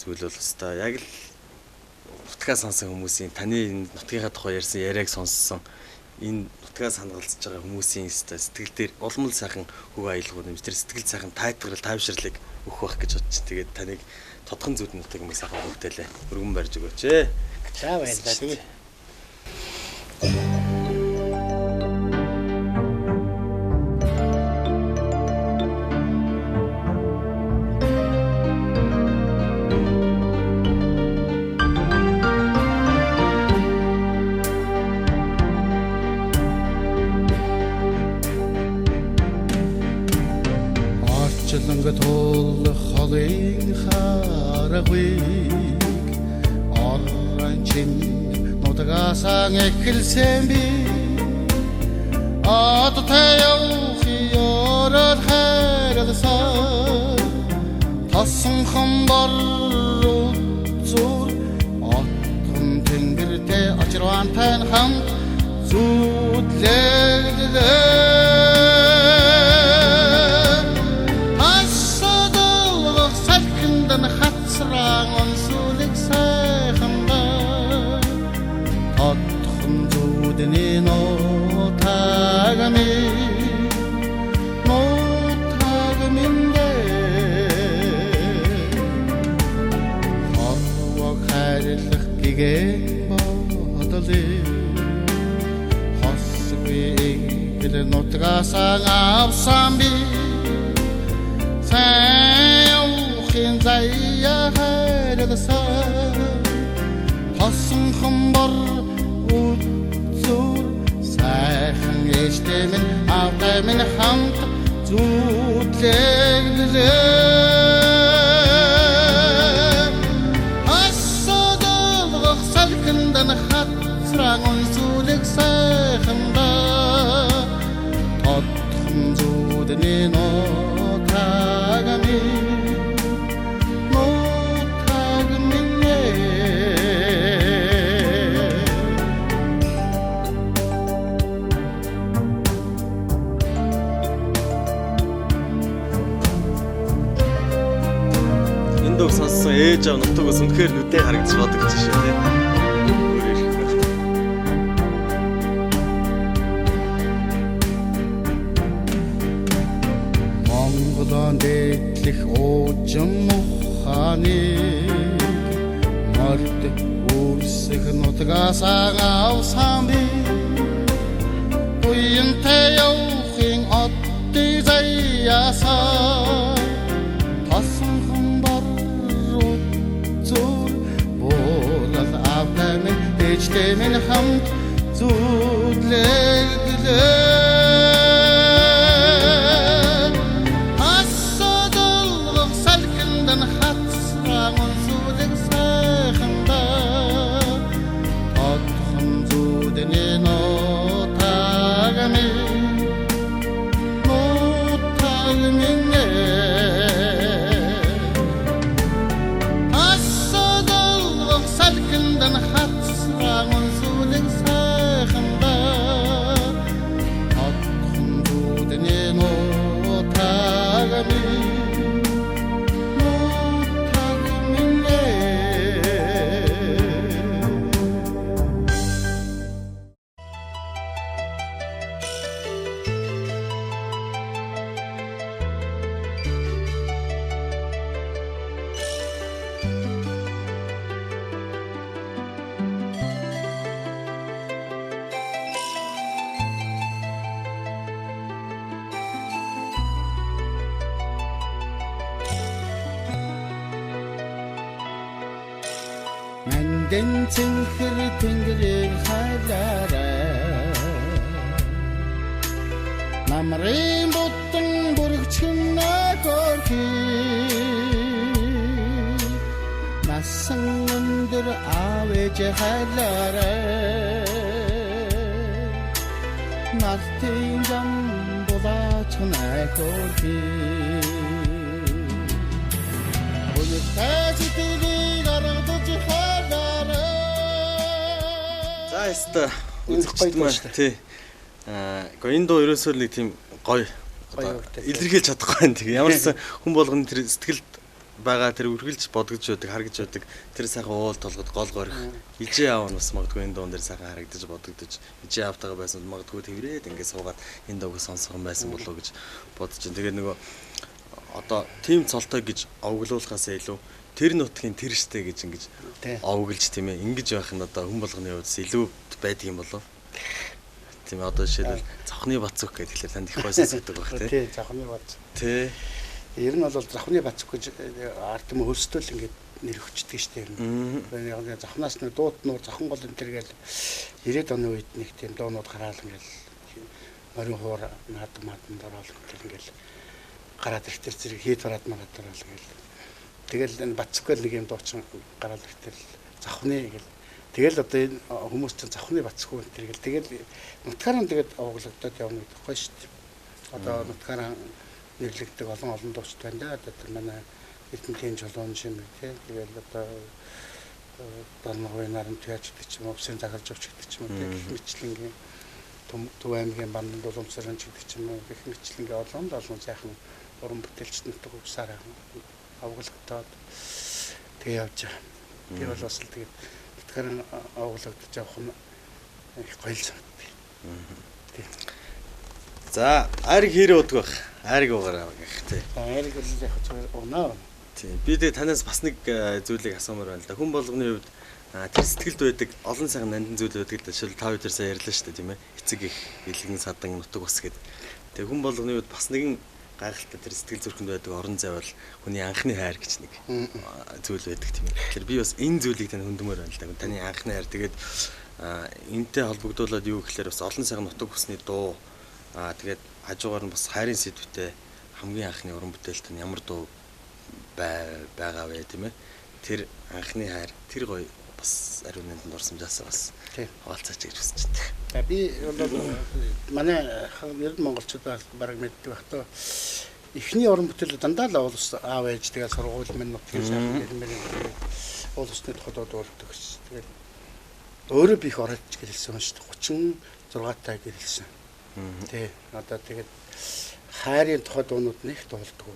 зүйл бол өстой яг л нутгаа сонсон хүмүүсийн таны энэ нутгийнхаа тухай ярьсан яриаг сонссон энэ нутгаас хангалзаж байгаа хүмүүсийн сэтгэл дээр улам л сайхан хөг аялгууд нэмж тэр сэтгэл сайхан тайтгарал тайвширлыг өгөх байх гэж бодчих. Тэгээд таныг тодхон зүүд нутаг юм сайхан хөвгтөлээ. Өргөн барьж өгөөч ээ. За баярлалаа. Тэгээд Тул холын харгыг орон чин нутгаасан эхэлсэн би одтой явах ёрол хайрласан тосонхон бор үзүр отон тэнгэртэй очирвантай хамт зүудлээ. Нутгаасан авсан би сайн явахын заяа хайрласан тосонхон бор үзүр сайхан ээжтэй минь аавтай минь хамт зүудлээ. Асуулгах салхиндан хацран үнсүүлэг сайхан зүүдний нутаг минь нутаг минь. Энэ Ээж аав нутаг ус үнэхээр нүдээ харагдаж бодогдож шүү тий. Өөр ирэхгүй. Монголон дээдлэх уужим ухааныг морд үрсэх нутгаас авсан би уянтай явахын оддыг заяасаа тосхон баруун зүр буурал автай минь ээжтэй минь хамт зүудлэгдлээ. Асадалгах салхиндан хатсран сүлэг сайханда тодхон зүудний нутаг минь нутаг минь. Асадалгах салхиндан хатсран сүлэг сайханда тодхон зүудний нутаг минь нутаг минь. Мандэн цэнхэр тэнгэрийг хайлаарай. Намрын буддан бүргчэн нөхөрхий. Насан өндөр аав ээж хайлаарай. Нартын зам булаач нөхөрхий. Өнөртэй сэтгэлийг аргадаж хайлаарай. За яста үзэгчд Гоё маань шүү дээ. тий. Гэхдээ энэ дуу ерөөсөө л нэг тийм гоё Гоё одоо өгдөг. илэрхийлж чадахгүй байна. Тэгээ ямар ч сан хүн болгоны тэр сэтгэлд байгаа тэр үргэлж бодгож байдаг, харгаж байдаг тэр сайхан уул толгод гол горих ижээ аав нь бас магадгүй энэ дуун дээр сайхан харагдаж бодогдож ижээ аавтайгаа байсан бол магадгүй тэрврээд ингээд суугаад энэ дууг сонсхон байсан болов уу гэж бодож байна. Тэгээ нөгөө одоо тим цолтой гэж овглуулахаас илүү тэр нутгийн тэр штэ гэж ингэж Тий. овоглж тийм ээ ингэж байх нь одоо хүн болгоны хувьд илүү байдаг юм болов. Тийм ээ одоо жишээлбэл цавхны бацук гэх тэгэхээр танд их гой сонсогддог байх тий. Тий, завхны бац. Тий. Ер нь бол завхны бацук гэж ард юм хөлстөл ингээд нэр өгчдөг шүү дээ. Мм. Яг нэг завхнаас нэг дуут нуур завхан гол энэ төр гээл 90-ад оны үед нэг тийм дуунууд гараал ингээл морин хуур наад маданд ороод ингээл гараад ирэхтэр зэрэг хийд бараад мараад ороод ингээл тэгэл энэ бацук гэл нэг юм дуучин гараад ирэхтэр завхны гэл тэгэл одоо энэ хүмүүс чинь завхны бацук энэ төр гэл тэгэл нутгаараа тэгээд овоглогдоод явна гэдэг гоё шүү дээ. Одоо нутгаараа нэрлэгдэг олон олон дуучид байна да. Одоо тэр манай Эрдэнэтийн чулуун шим тий. Тэгэл одоо Донхой наран туяач гэдэг ч юм уу, Усын загарч явч гэдэг ч юм уу тий. Гэх мэтлэнгийн Төв аймгийн бандан дулуумсаран ч гэдэг ч юм уу, гэх мэтлэнгийн олон олон сайхан уран бүтээлчд нутаг усаараа овоглогдоод тэгээ явж байгаа. Тэр бол бас л тэгээд нутгаар овоглогдож явах нь их гоё л санагдав. Тий. За айрыг хэрэг удаг байх. Айрыг уугаарай гэх тий. За айрыг бол яг зүгээр унаа. Тий. Би тэгээ танаас бас нэг зүйлийг асуумаар байна л да. Хүн болгоны хувьд тэр сэтгэлд байдаг олон сайхан нандин зүйл байдаг л да. Жишээл та хоёр сая ярьлаа шүү дээ тийм ээ. Эцэг их, илгэн садан, нутаг ус гэд. Тэгээ хүн болгоны хувьд бас нэгэн гайхалтай тэр сэтгэл зүрхэнд байдаг орон зай бол хүний анхны хайр гэж нэг зүйл байдаг тийм ээ. Тэгэхээр би бас энэ зүйлийг тань хөндмөр байна л да. Таны анхны хайр тэгээд энэтэй холбогдуулаад юу гэхээр бас олон сайхан нутаг усны дуу тэгээд хажуугаар нь бас хайрын сэдвтэй хамгийн анхны уран бүтээлт нь ямар дуу байгаа вэ тийм ээ. Тэр анхны хайр тэр гоё бас ариун нандинд орсомжаасаа бас хаваалцаач гэж хүсэж байна. За би бол манай ер нь монголчууд бараг мэддэг байх тоо. Эхний уран бүтээл дандаа л улс аав ээж тэгэл сургууль минь нутгийн сайхан гэрмэр тэгээд уул усны тухай дуулдаг гэж. Тэгээд өөрөө би их оройтч гэлсэн шүү дээ. 36 таа гэлсэн. Тий. Одоо тэгээд хайрын тухай дуунууд нь их дуулдаг.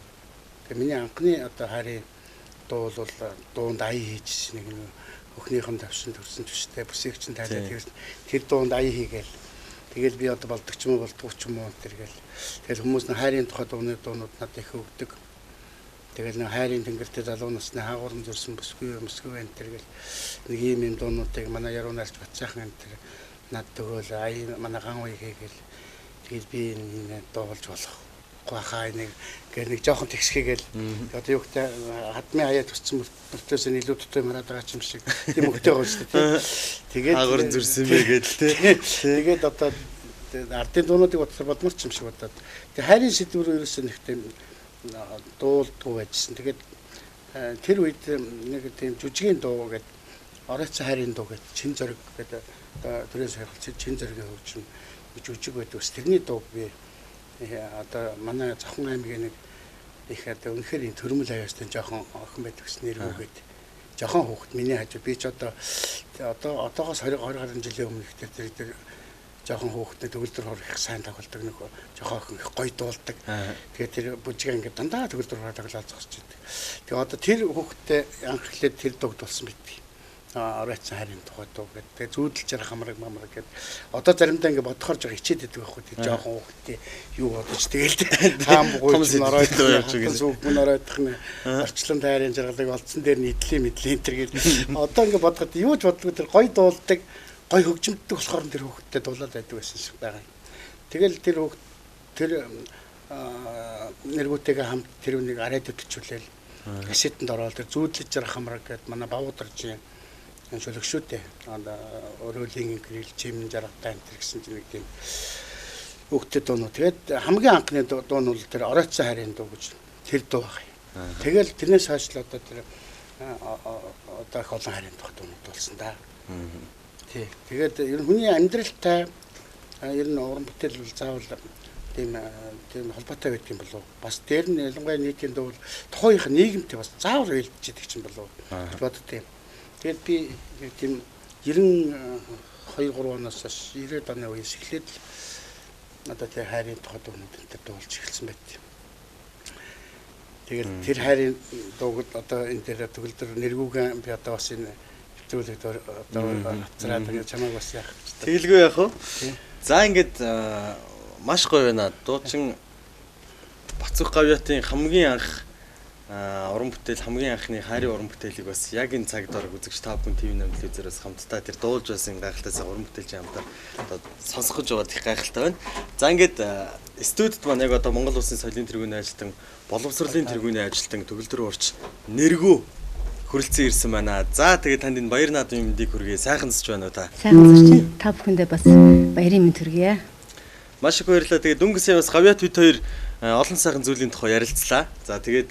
Тэгээ миний анхны одоо хайрын дуу бол дуунд ая хийж нэг өхнийх нь тавшин төрсөн төштэй бүсийг чинь тайлаад тэр дуунд ая хийгээл. Тэгэл би одоо болдог ч юм уу болдгоо ч юм уу тэргээл. Тэгэл хүмүүс нь хайрын тухай дууны дуунууд надад их өгдөг. Тэгэл нэг хайрын тэнгэртэй залуу насны хаагуран зөрсөн бүсгүй өмсгүй энэ тэр гэл нэг ийм юм дуунуудыг манай яруу найрч Батсайхан энэ тэр надад өгөөл ая манай ган уй хийгээл. Тэгэл би энэ дуулж болохгүй хаа нэг гэл нэг жоохон тэгсгээгээл одоо юу гэдэг хадмын хаяа төссөн мөртөөс нь илүү дутуу юм хараад байгаа юм шиг тийм хөвгтэй байгаа шүү дээ. Тэгээд хаагуран зөрсөн бэ гэдэл тий. Тэгээд одоо ардын дуунуудыг бодсоор бодмор ч юм шиг бодоод. Тэгээд хайрын сэдвэр ерөөсөө нэг тийм дуулдгүй байжсэн. Тэгээд тэр үед нэг тийм жүжигийн дуу гэдэг оройцсон хайрын дуу гэдэг чин зориг гэдэг одоо төрийн сахилч чин зоригийн хөгжим жүжиг байдаг ус тэрний дууг би одоо манай Завхан аймгийн нэг их одоо үнэхээр энэ төрмөл аяастай жоохон охин байдаг гэсэн нэргүүгээд жоохон хүүхэд миний хажуу би ч одоо одоогоос 20 гаруй жилийн өмнө их тэр жоохон хүүхдтэй төгөлдөр хор их сайн тоглодог нэг жоохон охин их гоё дуулдаг. Тэгээд тэр бүжиг ингээд дандаа төгөлдөр хороо тоглоод зогсож идэг. Тэгээд одоо тэр хүүхдтэй анх эхлээд тэр дууг дуулсан байдаг. Оройцсон хайрын тухай дуу гэдэг. Тэгээд зүүдэлж ярах хамраг мамраг гэдэг. Одоо заримдаа ингээд бодохоор жоо хичээд идэг байхгүй тэр жоохон хүүхдтэй юу бодож тэгэл таам бугуйч оройтох явж байгаа. Сүг мөн оройтох нь орчлон тайрын жаргалыг олдсон дээр нь идлийн мэдлийн тэр гээд одоо ингээд бодоход юу ч боддгоо тэр гоё дуулдаг гой хөгжимддөг болохоор тэр хүүхдтэй дуулаад байдаг байсан шиг байгаа юм. Тэгэл тэр хүүхд тэр нэргүүтэйгээ хамт тэр үнийг арайд өтчүүлээл кассетэнд ороод тэр зүүдлэж жарах хамраг гэд манай Бавуударжийн шүлэгшүүтэй одоо өрөөлийн гэрэл чимэн жаргатай энэ төр гэсэн чинь нэг тийм хүүхдтэй дуунуу. Тэгээд хамгийн анхны дуу нь бол тэр оройцсон хайрын дуу гэж тэр дуу баг. Тэгэл тэрнээс хойш л одоо тэр одоо их олон хайрын тухай дуунууд болсон да. Тий. Тэгээд ер нь хүний амьдралтай ер нь уран бүтээл бол заавал тийм холбоотой байдаг юм болов. Бас дээр нь ялангуяа нийтийн дуу бол тухайнх нийгэмтэй бас заавал уялдж идэг юм болов гэж боддог юм. Тэгээд би нэг тийм 92 3 оноос хойш 90-ад оны үеэс эхлээд л одоо тэр хайрын тухай дуунууд энэ төр дуулж эхэлсэн байт. Тэгээд тэр хайрын дууг одоо энэ дээр төгөлдөр нэргүүгэн би одоо бас энэ хэвтрүүлэгт одоо хацраад ингээд чамайг бас яах гэж. Тэгэлгүй яах вэ? За ингээд маш гоё байна. Дуучин Бацүх Гавьяатын хамгийн анх уран бүтээл хамгийн анхны хайрын уран бүтээлийг бас яг энэ цаг дор үзэгч та бүхэн ТV8 телевизээрээс хамтдаа тэр дуулж байсан гайхалтай уран бүтээлчийн хамтаар одоо сонсох гэж байгаа их гайхалтай байна. За ингээд студид маань яг одоо Монгол Улсын соёлын тэргүүний ажилтан, боловсролын тэргүүний ажилтан төгөлдөр урч нэргүү хүрэлцэн ирсэн байна. За тэгээд танд энэ баяр наадмын мэндийг хүргэе. Сайхан зэч байна уу та? Сайхан зэч. Та бүхэндээ бас баярын мэнд хүргэе. Маш их баярлалаа. Тэгээд дөнгөсөө бас Гавьяат бид хоёр олон сайхан зүйлийн тухай ярилцлаа. За тэгээд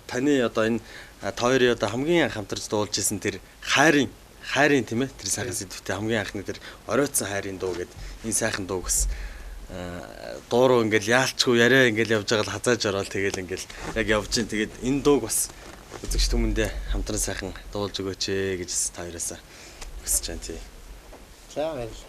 таны одоо энэ та хоёрын одоо хамгийн анх хамтарч дуулж исэн тэр хайрын тийм ээ тэр сайхан сэдвтэй хамгийн анхны тэр оройтсон хайрын дуу гэд энэ сайхан дуу гэсэн дуу руу ингээл яалчгүй яриа ингээл явж байгаа л хазааж ороод тэгэл ингээл яг явж гин. Тэгээд энэ дууг бас үзэгч түмэндээ хамтран сайхан дуулж өгөөч ээ гэж та хоёроос хүсэж байна тий. За баярлалаа.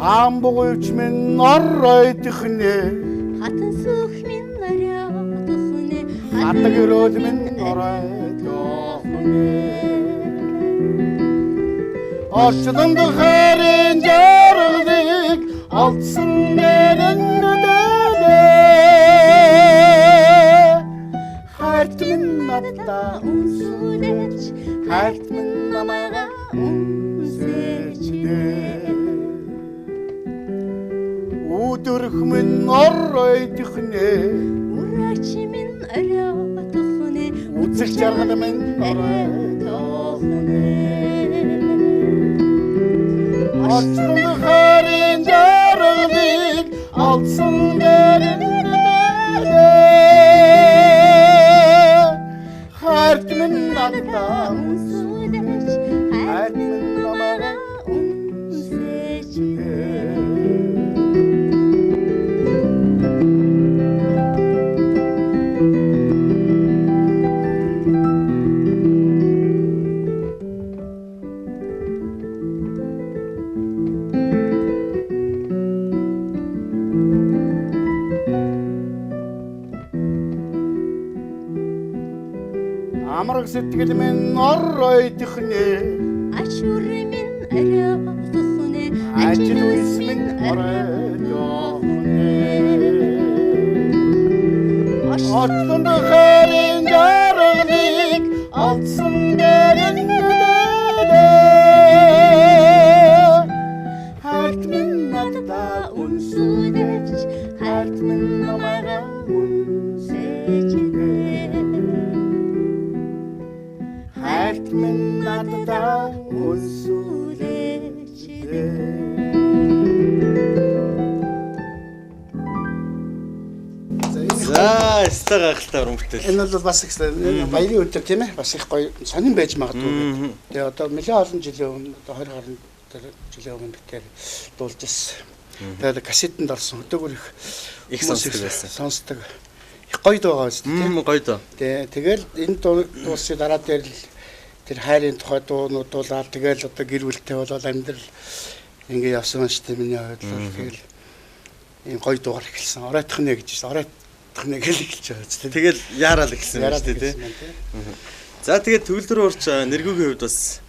Хаан бугуйч минь оройтхнэ хатан сүх минь оройтхнэ хатаг өрөөл минь оройтхнэ орчлонд хайрын жаргалыг олдсон нэрэн дэлээ хайрт минь надаа үнсүүлээч хайрт минь намайг үнсээч Өдөрх минь оройтхнэ Үраач минь оройтхнэ Үзэх жаргал минь оройтхнэ Орчлон хайрын жаргалыг олдсон гэрэн хайрт минь надаа үнсүүлээч хайрт минь намайг үнсээч. Амраг сэтгэл минь оройтхнэ. Ачур минь оройтхнэ. Ажил үс минь оройтхнэ. Очлон хэрэн жаргалыг алдсан гэрэн нөлөө. Хайрт минь надад үнсүүлж, хайрт минь намайг үнсэж дээ. Хайрт минь надад үнсүүлж дээ. За, өстой гайхалтай уран бүтээл. Энэ бол бас их баярын өдөр тийм ээ. Бас их гоё сонин байж магадгүй гэдэг. Тэгээ одоо нэлээд олон жилийн өмнө одоо 20 гаруй жилийн өмнө битээр дуулж ирсэн. Тэгээд кассетэнд орсон. Өдөөгөр их сонсдог байсан. Сонсдог. Их гоё дуу байгаа биз тийм гоё дуу. Тэгэл энэ дуулсны дараа дээр л тэр хайрын тухай дуунууд дуулаад тэгэл одоо гэр бүлтэй болоод амьдрал ингэ явсан шүү дээ миний хувьд бол тэгэл ийм гоё дуугаар эхэлсэн. Оройтхнэ гэж шүү. Оройтхнэ гэж эхэлж байгаа зү. Тэгэл яараал эхэлсэн байна шүү дээ тийм. За тэгээд төгөлдөр уурч нэргүүгийн хувьд бас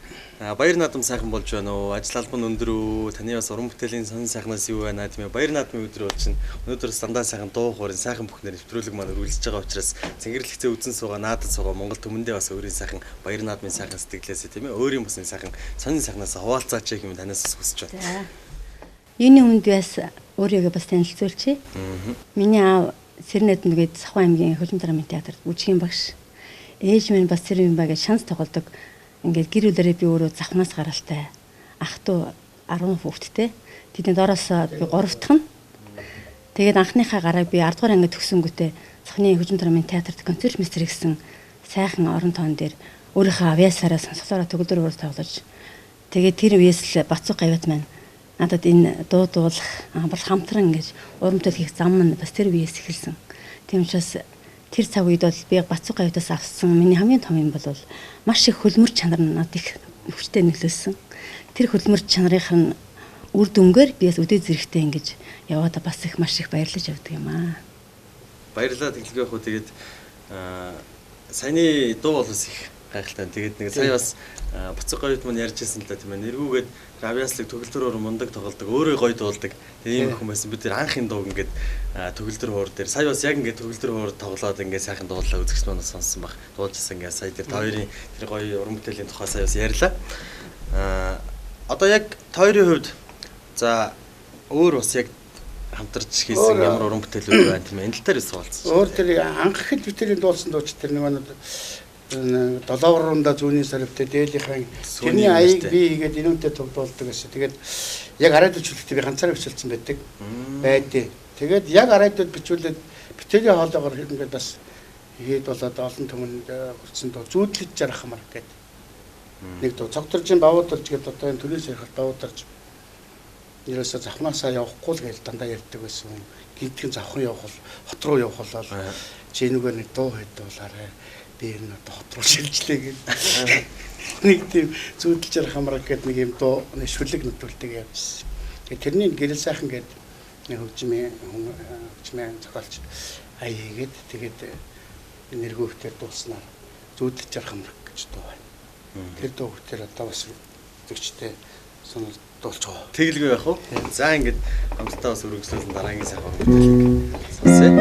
баяр наадам сайхан болж байна уу? Ажил албан өндөр үү? Таны бас уран бүтээлийн сонин сайхнаас юу байна тийм ээ? Баяр наадмын өдөр бол чинь өнөөдөр дандаа сайхан дуу хуурын сайхан бүхнээр нэвтрүүлэг маань үргэлжлэж байгаа учраас цэнгэрлэгцээ үзэн суугаа, наадад суугаа Монгол түмэндээ бас өөрийн сайхан баяр наадмын сайхан сэтгэлээсээ тийм ээ? Өөрийн бас энэ сайхан сонин сайхнаас хуваалцаач гэх юм танаас бас хүсэж байна. За. Юуны өмнө би бас өөрийгөө бас танилцуулчих. Миний аав Сэрнэдэн гээд Сахуу аймгийн хөлбөмбөг драмын театрт бүжгийн багш. Ээж минь бас Сэрэн ба гэж шанс тоглодог. Ингээд гэр бүлэрээ би өөрөө завхнаас гаралтай. Ах トゥ 10 хүүхэдтэй. Тэдний доороос би 3 дахь нь. Тэгээд анхныхаа гарааг би 10 дугаар ангид төгсөнгүүтээ Цахны хөгжим драмын театрт концертмейстер гэсэн сайхан орон тоон дээр өөрийнхөө авьяасаараа сонсголоороо төгөлдөр хуур тоглож. Тэгээд тэр үеэс л Бацуу гавьяат маань надад энэ дуу дуулах, бас хамтран ингэж уран бүтээл хийх зам нь бас тэр үеэс эхэлсэн. Тийм учраас тэр цаг үед бол би Бацуу гавьяатаас авсан миний хамгийн том юм бол маш их хөлмөр чанар нь надад их хүчтэй нөлөөлсөн. Тэр хөлмөр чанарын нь үр дүнгээр би бас өдөө зэрэгтэй ингэж яваад бас их маш их баярлаж явдаг юм аа. Баярлалаа тэглэгээ хөө тэгээд саяны дуу бол бас их гайхалтай. Тэгээд нэг сая бас Бацуу гавьяат маань ярьж ирсэн л да тийм ээ. Нэргүүгээд авьяаслаг төгөлдөр хуур мундаг тоглодог, өөрөө гоё дуулдаг. Тэгээд ийм хүн байсан. Бид тэр анх энэ дууг ингээд төгөлдөр хуур дээр сая бас яг ингээд төгөлдөр хуур тоглоод ингээд сайхан дуулаа үзэгч маань сонссон баг. Дуулж ирсэн ингээд сая тэр та хоёрын тэр гоё уран бүтээлийн тухай сая бас ярьлаа. Одоо яг та хоёрын хувьд за өөр бас яг хамтарч хийсэн ямар уран бүтээлүүд байна тийм ээ. Энэ тал дээр суулцсан. Өөр тэр анх ихэд битэрийн дуулсан дууч тэр нэг долооврунда зүүнний сарвтай дээлийнхээ тэрний аяыг би хийгээд энүүнтэй төвдүүлдэг гэсэн. Тэгээд яг арайд бичүүлэхдээ би ганцаараа бичүүлсэн байдаг. Байдээ. Тэгээд яг арайдад бичүүлээд битэрийн хоолоогоор ингээд бас хийд болоод олон түмэнд хүрсэн дуу зүүдлэж жарах мар гэдэг. Нэг дуу цогторжин бавуудалж гэдэг одоо энэ төрөөс ярихад бавуудалж ерөөсөө завхнаасаа явахгүй л гэж дандаа ярьдаг байсан. Гинтгэн завхан явах бол хот руу явах болол чи энүүгээр нэг дуу хэд дуулаарай. Би энэ одоо хот руу шилжлээ гэдэг. Нэг тийм зүүдлж ярих хамраг гэдэг нэг юм дуу нэг шүлэг нүдүүлдэг явжсэн. Тэгээ тэрний гэрэл сайхан гэдэг нэг хөгжмийн хөгжмийн зохиолч ая хийгээд тэгээд нэргүүхтэр дуулснаар зүүдлж ярих хамраг гэж дуу байна. Тэр дуу хөлтөр одоо бас зөгчтэй сонор дуулж байгаа. Тэгэлгүй байх уу? За ингээд хамтдаа бас үргэлжлүүлэн дараагийн сайхан уран бүтээлийг сонсъё.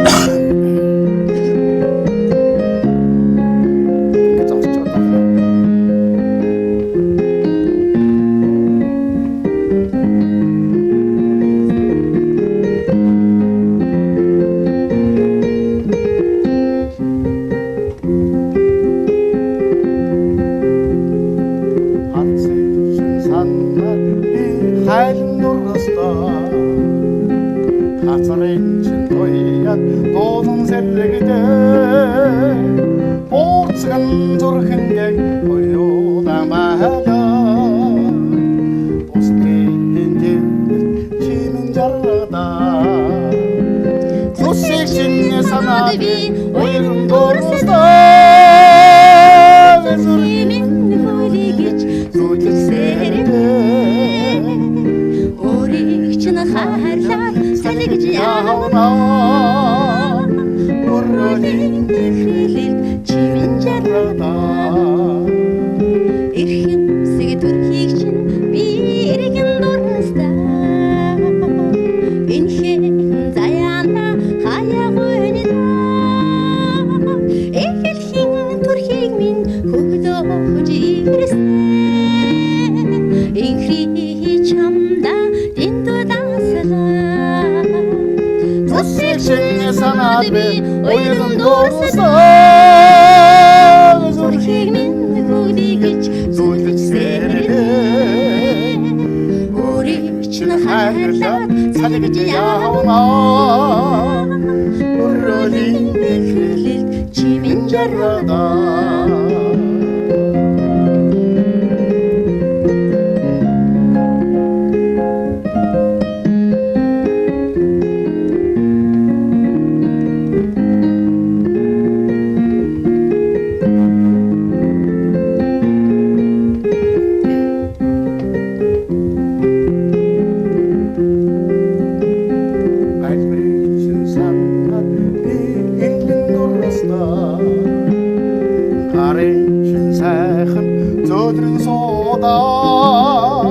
Явна. Өрөөлийн дэлхэлд чимэн жаргадаа. Эрхэмсэг төрхийг чинь би иргэн дурсдаа. Энхэн заяана хаяагүйнээ. Эхлэхийн төрхийг минь хөгдөөж ирсэн. Инхри чамда дэндүү дансалаа. Зүсийг чинь санаад би уйран дуурсан. Зүрхийг минь хөглөе гэж Зүлж сэрдээ. Өөрийг Чинь хайрлаад салгиж явна. Өрөөлийн ихрэлэлд чимэн жаргадаа. Альбрийн санаад би энэн дурсдаа. Гарын шин сайхан зөөдрөн суудаа.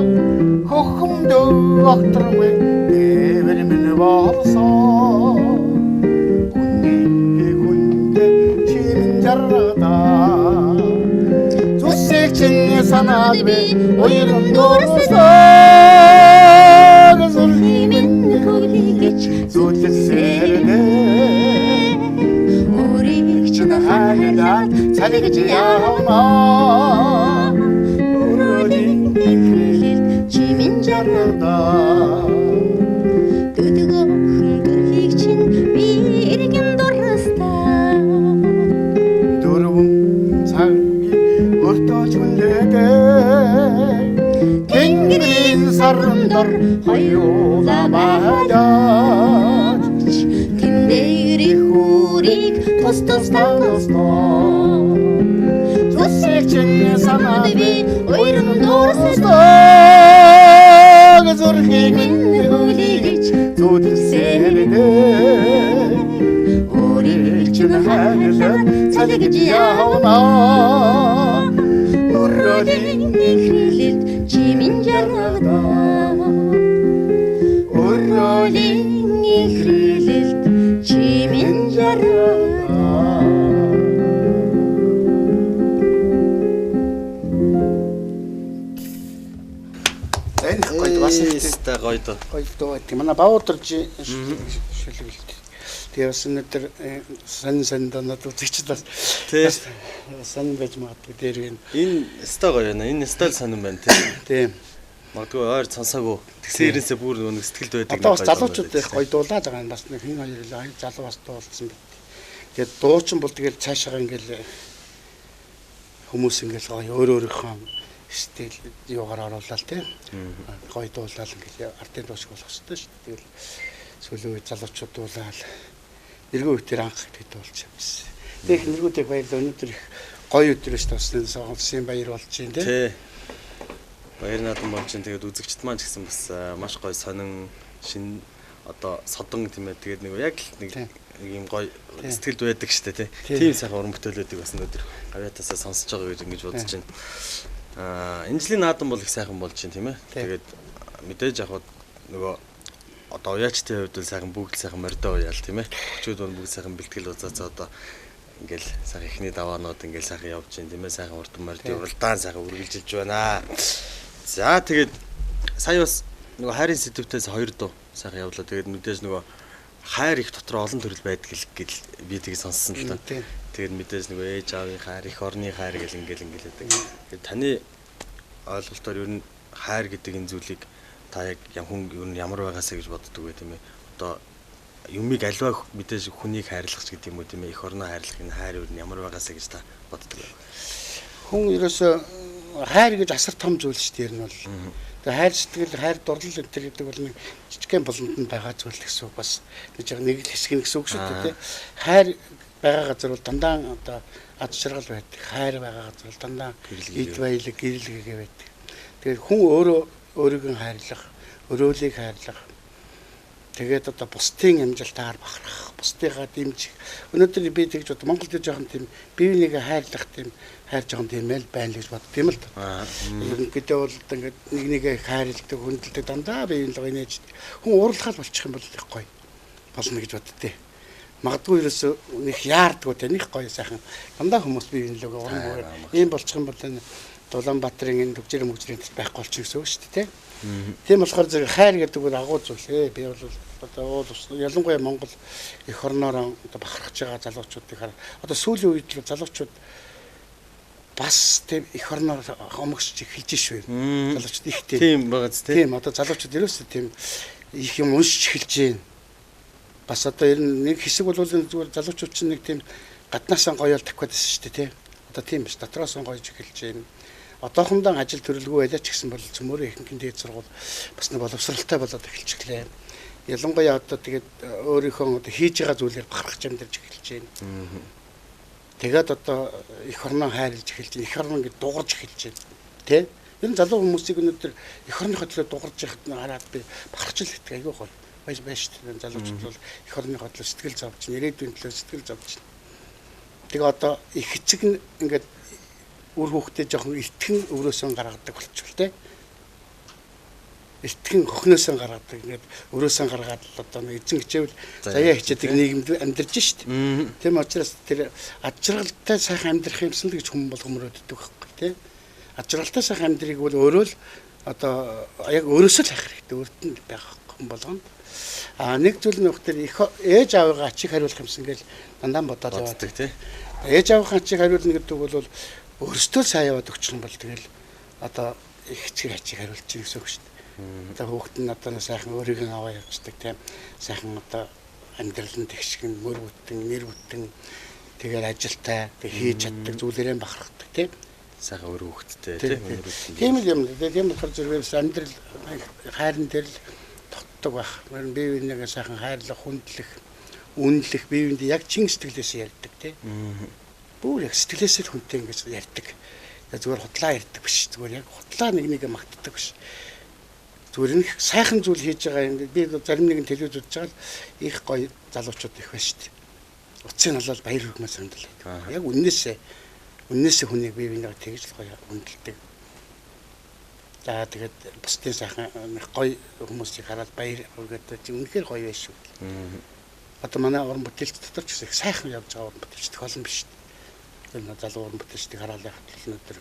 Хөхөмдөө огторгүй дээвэр минь болсон. Хүний хүндээ чимэн жаргадаа. Зүсийг чинь санаад би уйран дурсдаа. Зүрхийг минь хөглөе гэж зүлж сэрдээ. Өөрийг Чинь хайрлаад салгиж явна. Өрөөлийн ихрэлэлд чимэн жаргадаа. Төдгөөхөн төрхийг чинь би иргэн дурсдаа. Дөрвөн цагийг өртөөж хүлээдээ. Тэнгэрийн саран дор хоёулаа байлаач. Тэмдэгрийн хүрийг тус тусдаа тусдаа. Зүсийг чинь санаад би уйран дурсдаа. Зүрхийг минь минь хөглөе гэж зүудэл сэрдээ. Өөрийг Чинь хайрлаад салгиж явна. Өрөөлийн ихрэлэлд чимэн жаргадаа. Өрөөлийн ихрэлэлд чимэн жаргадаа. Энэ их гоё бас их Өстой гоё доо. гоё дуу байдаг. Манай Баавуударжийн шүлгэлт. Тэгээ бас өнөөдөр сонин сонин донод үзэгчд бас Тий. сонин байж магадгүй дээр энэ. Энэ өстой гоё байна. Энэ өстой л сонин байна тий. Тийм. Магадгүй ойр сонсоогүй. Тэгсэн хэрэнсээ бүр нөгөө нэг сэтгэлд байдаг. Одоо бас нэг гоё дуу залуучууд байдаг. их гоё дуулаад байгаа юм бас нэг хин хоёр л аяг залуу бас дуулсан байт. Тэгээд дуучин бол тэгэл цаашаа ингээл хүмүүс ингээл гоё өөр өөрийнхөө стил юугаар оруулаад тийм гоё дуулаад ингээл ардын дуу шиг болох хэрэгтэй шүү дээ. Тэгэл сүүлийн үед залуучууд дуулаад нэргүй үеэр анх их дуулж явсан. Тэгээд их нэргүүдийг баярлалаа. Өнөөдөр их гоё өдөр шүү дээ. Бас улсын баяр болж байна тийм. Тий. Баяр наадам болж байна. Тэгээд үзэгчд маань ч гэсэн бас маш гоё сонин шин одоо содон тийм ээ. Тэгээд нэг яг л нэг Тий. нэг юм гоё Тий. сэтгэлд байдаг штэ тий. Тий. Тийм сайхан уран бүтээлүүдийг бас өнөөдөр гавьяатаасаа сонсож байгаа гэж ингэж бодож байна. Аа энэ жилийн наадам бол их сайхан болж байна тийм ээ. Тий. Тэгээд мэдээж яг нөгөө одоо уяачтын хувьд бол сайхан бүгд л сайхан мордоо уяал тийм ээ. Хүчүүд бол бүгд сайхан бэлтгэл уцаацаа одоо ингээл сайхан ихний даваанууд ингээл сайхан явж байна тийм ээ. Сайхан урдан мордын уралдаан сайхан үргэлжилж байна. За тэгээд сая бас нөгөө хайрын сэдвтээс хоёр дуу сайхан явлаа. Тэгээд мэдээж нөгөө хайр их дотор олон төрөл байдаг л гэл би тийг сонссон л та. Тийм. Тэгээд мэдээж нөгөө ээж аавын хайр, эх орны хайр гэл ингээл ингээл байдаг. Тэгээд таны ойлголтоор ер нь хайр гэдэг энэ зүйлийг та яг хүн ер нь ямар байгаасаа гэж боддог вэ тийм ээ? Одоо юмыг альва мэдээж хүнийг хайрлах ч гэдэг юм уу тийм ээ? Эх орноо хайрлах энэ хайр ер нь ямар байгаасаа гэж та боддог вэ? Хүн ерөөсөө хайр гэж асар том зүйл шүү дээ ер нь бол. Тэгээ хайр сэтгэл, хайр дурлал энэ төр гэдэг бол нэг жижигхэн буланд нь байгаа зүйл гэсэн үг бас нэг жиг нэг л хэсэг нь гэсэн үг шүү дээ тий. Хайр байгаа газар бол дандаа одоо ад жаргал байдаг. Хайр байгаа газар бол дандаа Гэрэл эд баялаг, гэрэл гэгээ байдаг. Тэгээд хүн өөрөө өөрийг нь хайрлах, өрөөлийг хайрлах. Тэгээд одоо бусдын амжилтаар бахархах, бусдыгаа дэмжих. Өнөөдөр би тэгж бод Монголд жоохон тийм бие бинийгээ хайрлах тийм хайр жоохон тийм л байна л гэж бодд юм л та. Ерөнхийдөө бол одоо ингээд нэг нэгээ хайрладаг, хүндэлдэг дандаа бие биенээ инээж хүн уурлахал болчих юм бол их гоё болно гэж боддتي. Магадгүй ерөөсөө нэг яардгүй те нэг гоё сайхан дандаа хүмүүс бие биенээ уран бүр ийм болчих юм бол энэ Улаанбаатарын энэ төгжрийн мөгжрийн байхгүй болчих гэсэн үг шүү дээ те. Тийм болохоор зэрэг хайр гэдэг бол агуу зүйл ээ. Би бол одоо уул ялангуяа Монгол эх орноор одоо бахархаж байгаа залуучуудыг хар одоо сүүлийн үед л залуучууд бас тийм эх орноор хомгсч эхэлж швэ. Залуучууд их тийм. Тийм байгаа зү тийм одоо залуучууд ерөөсөө тийм их юм уншиж эхэлж байна. Бас одоо ер нь нэг хэсэг бол зүгээр залуучууд чинь нэг тийм гаднаасаа гоёол тавих гэдсэн шүү дээ тий. Одоо тийм биш дотроос гоёж эхэлж байна. Одоохондоо ажил төрөлгүй байлаа ч гэсэн бол цөмөрөө ихэнх нь дээд сургууль бас нэг боловсралтай болоод эхэлчихлээ. Ялангуяа одоо тэгээд өөрийнхөө одоо хийж байгаа зүйлээр бахархаж амьдарч эхэлж байна. Тэгээд одоо эх орноо хайрлаж эхэлж байна. Эх орноо ингэ дуурж эхэлж байна. Тэ? Ер нь залуу хүмүүсийг өнөөдөр эх орныхоо төлөө дуурж яхад нь хараад би бахархаж л хэвдэг айгүй гоё. Баяж байж шүү дээ. Залуучууд бол эх орныхоо төлөө сэтгэл зовж, ирээдүйн төлөө сэтгэл зовж. Тэгээ одоо их эцэг нь ингээд үр хүүхдээ жоохон эртхэн өрөөсөн гаргадаг болчихвол те. Эртхэн хөхнөөсөн гаргадаг. Ингээд өрөөсөн гаргаад л одоо нэг эзэн хичээвэл заяа хичээдэг нийгэмд амьдарч шít. Тийм учраас тэр ад жаргалтай сайхан амьдрах юмсан л гэж хүн болгон мөрөөддөг байхгүй те. Ад жаргалтай сайхан амьдрыг бол өөрөө л одоо яг өөрөөсөө л хайх хэрэгтэй. Өөрт нь байх хүн болгонд. А нэг зүйл нь тэр их ээж аавыгаа ачиг хариулах юмсан гэж дандаа бодоод явдаг те. Ээж аавынхаа ачиг хариулна гэдэг бол өөрсдөө сайн яваад өгчих юм бол тэгэл одоо их эцэг ачиг хариулж чинь гэсэн үг шүү дээ. Одоо хүүхэд нь одоо сайхан өөрийг нь аваа явцдаг тийм сайхан одоо амьдрал нь тэгшгэн мөр бүтэн нэр бүтэн тэгэл ажилтай тэг хийж чаддаг зүйлээрээ бахархдаг тийм сайхан өөр хүүхэдтэй тийм тийм л юм. Тийм болохоор зэрэг амьдрал хайран дээр л тогтдог байх. Бие биенийгээ сайхан хайрлах, хүндлэх, үнэлэх, бие биендээ яг чин сэтгэлээс ярьдаг тийм. Бүр яг сэтгэлээсээ л хүнтэй ингэж ярьдаг. Зүгээр худлаа ярьдаг биш. Зүгээр яг худлаа нэг нэгэ магтдаг биш. Зүгээр нэг сайхан зүйл хийж байгаа юм. Би зарим нэгэн телевиз үзэж байгаа л их гоё залуучууд их байна шүү дээ. Утсыг нь олоод баяр хүрмээр санагдал. Яг үннээсээ хүнийг бие биенээ тэгж л гоё хүндэлдэг. За тэгээд бусдын сайхан гоё хүмүүсийг хараад баяр хүргээд чи үнэхээр гоё байх шүү. Одоо манай уран бүтээлч дотор ч гэсэн их сайхан явж байгаа уран бүтээлч тохиолн биш. Энэ залуу уран бүтээлчдийг хараал яхад л өнөөдөр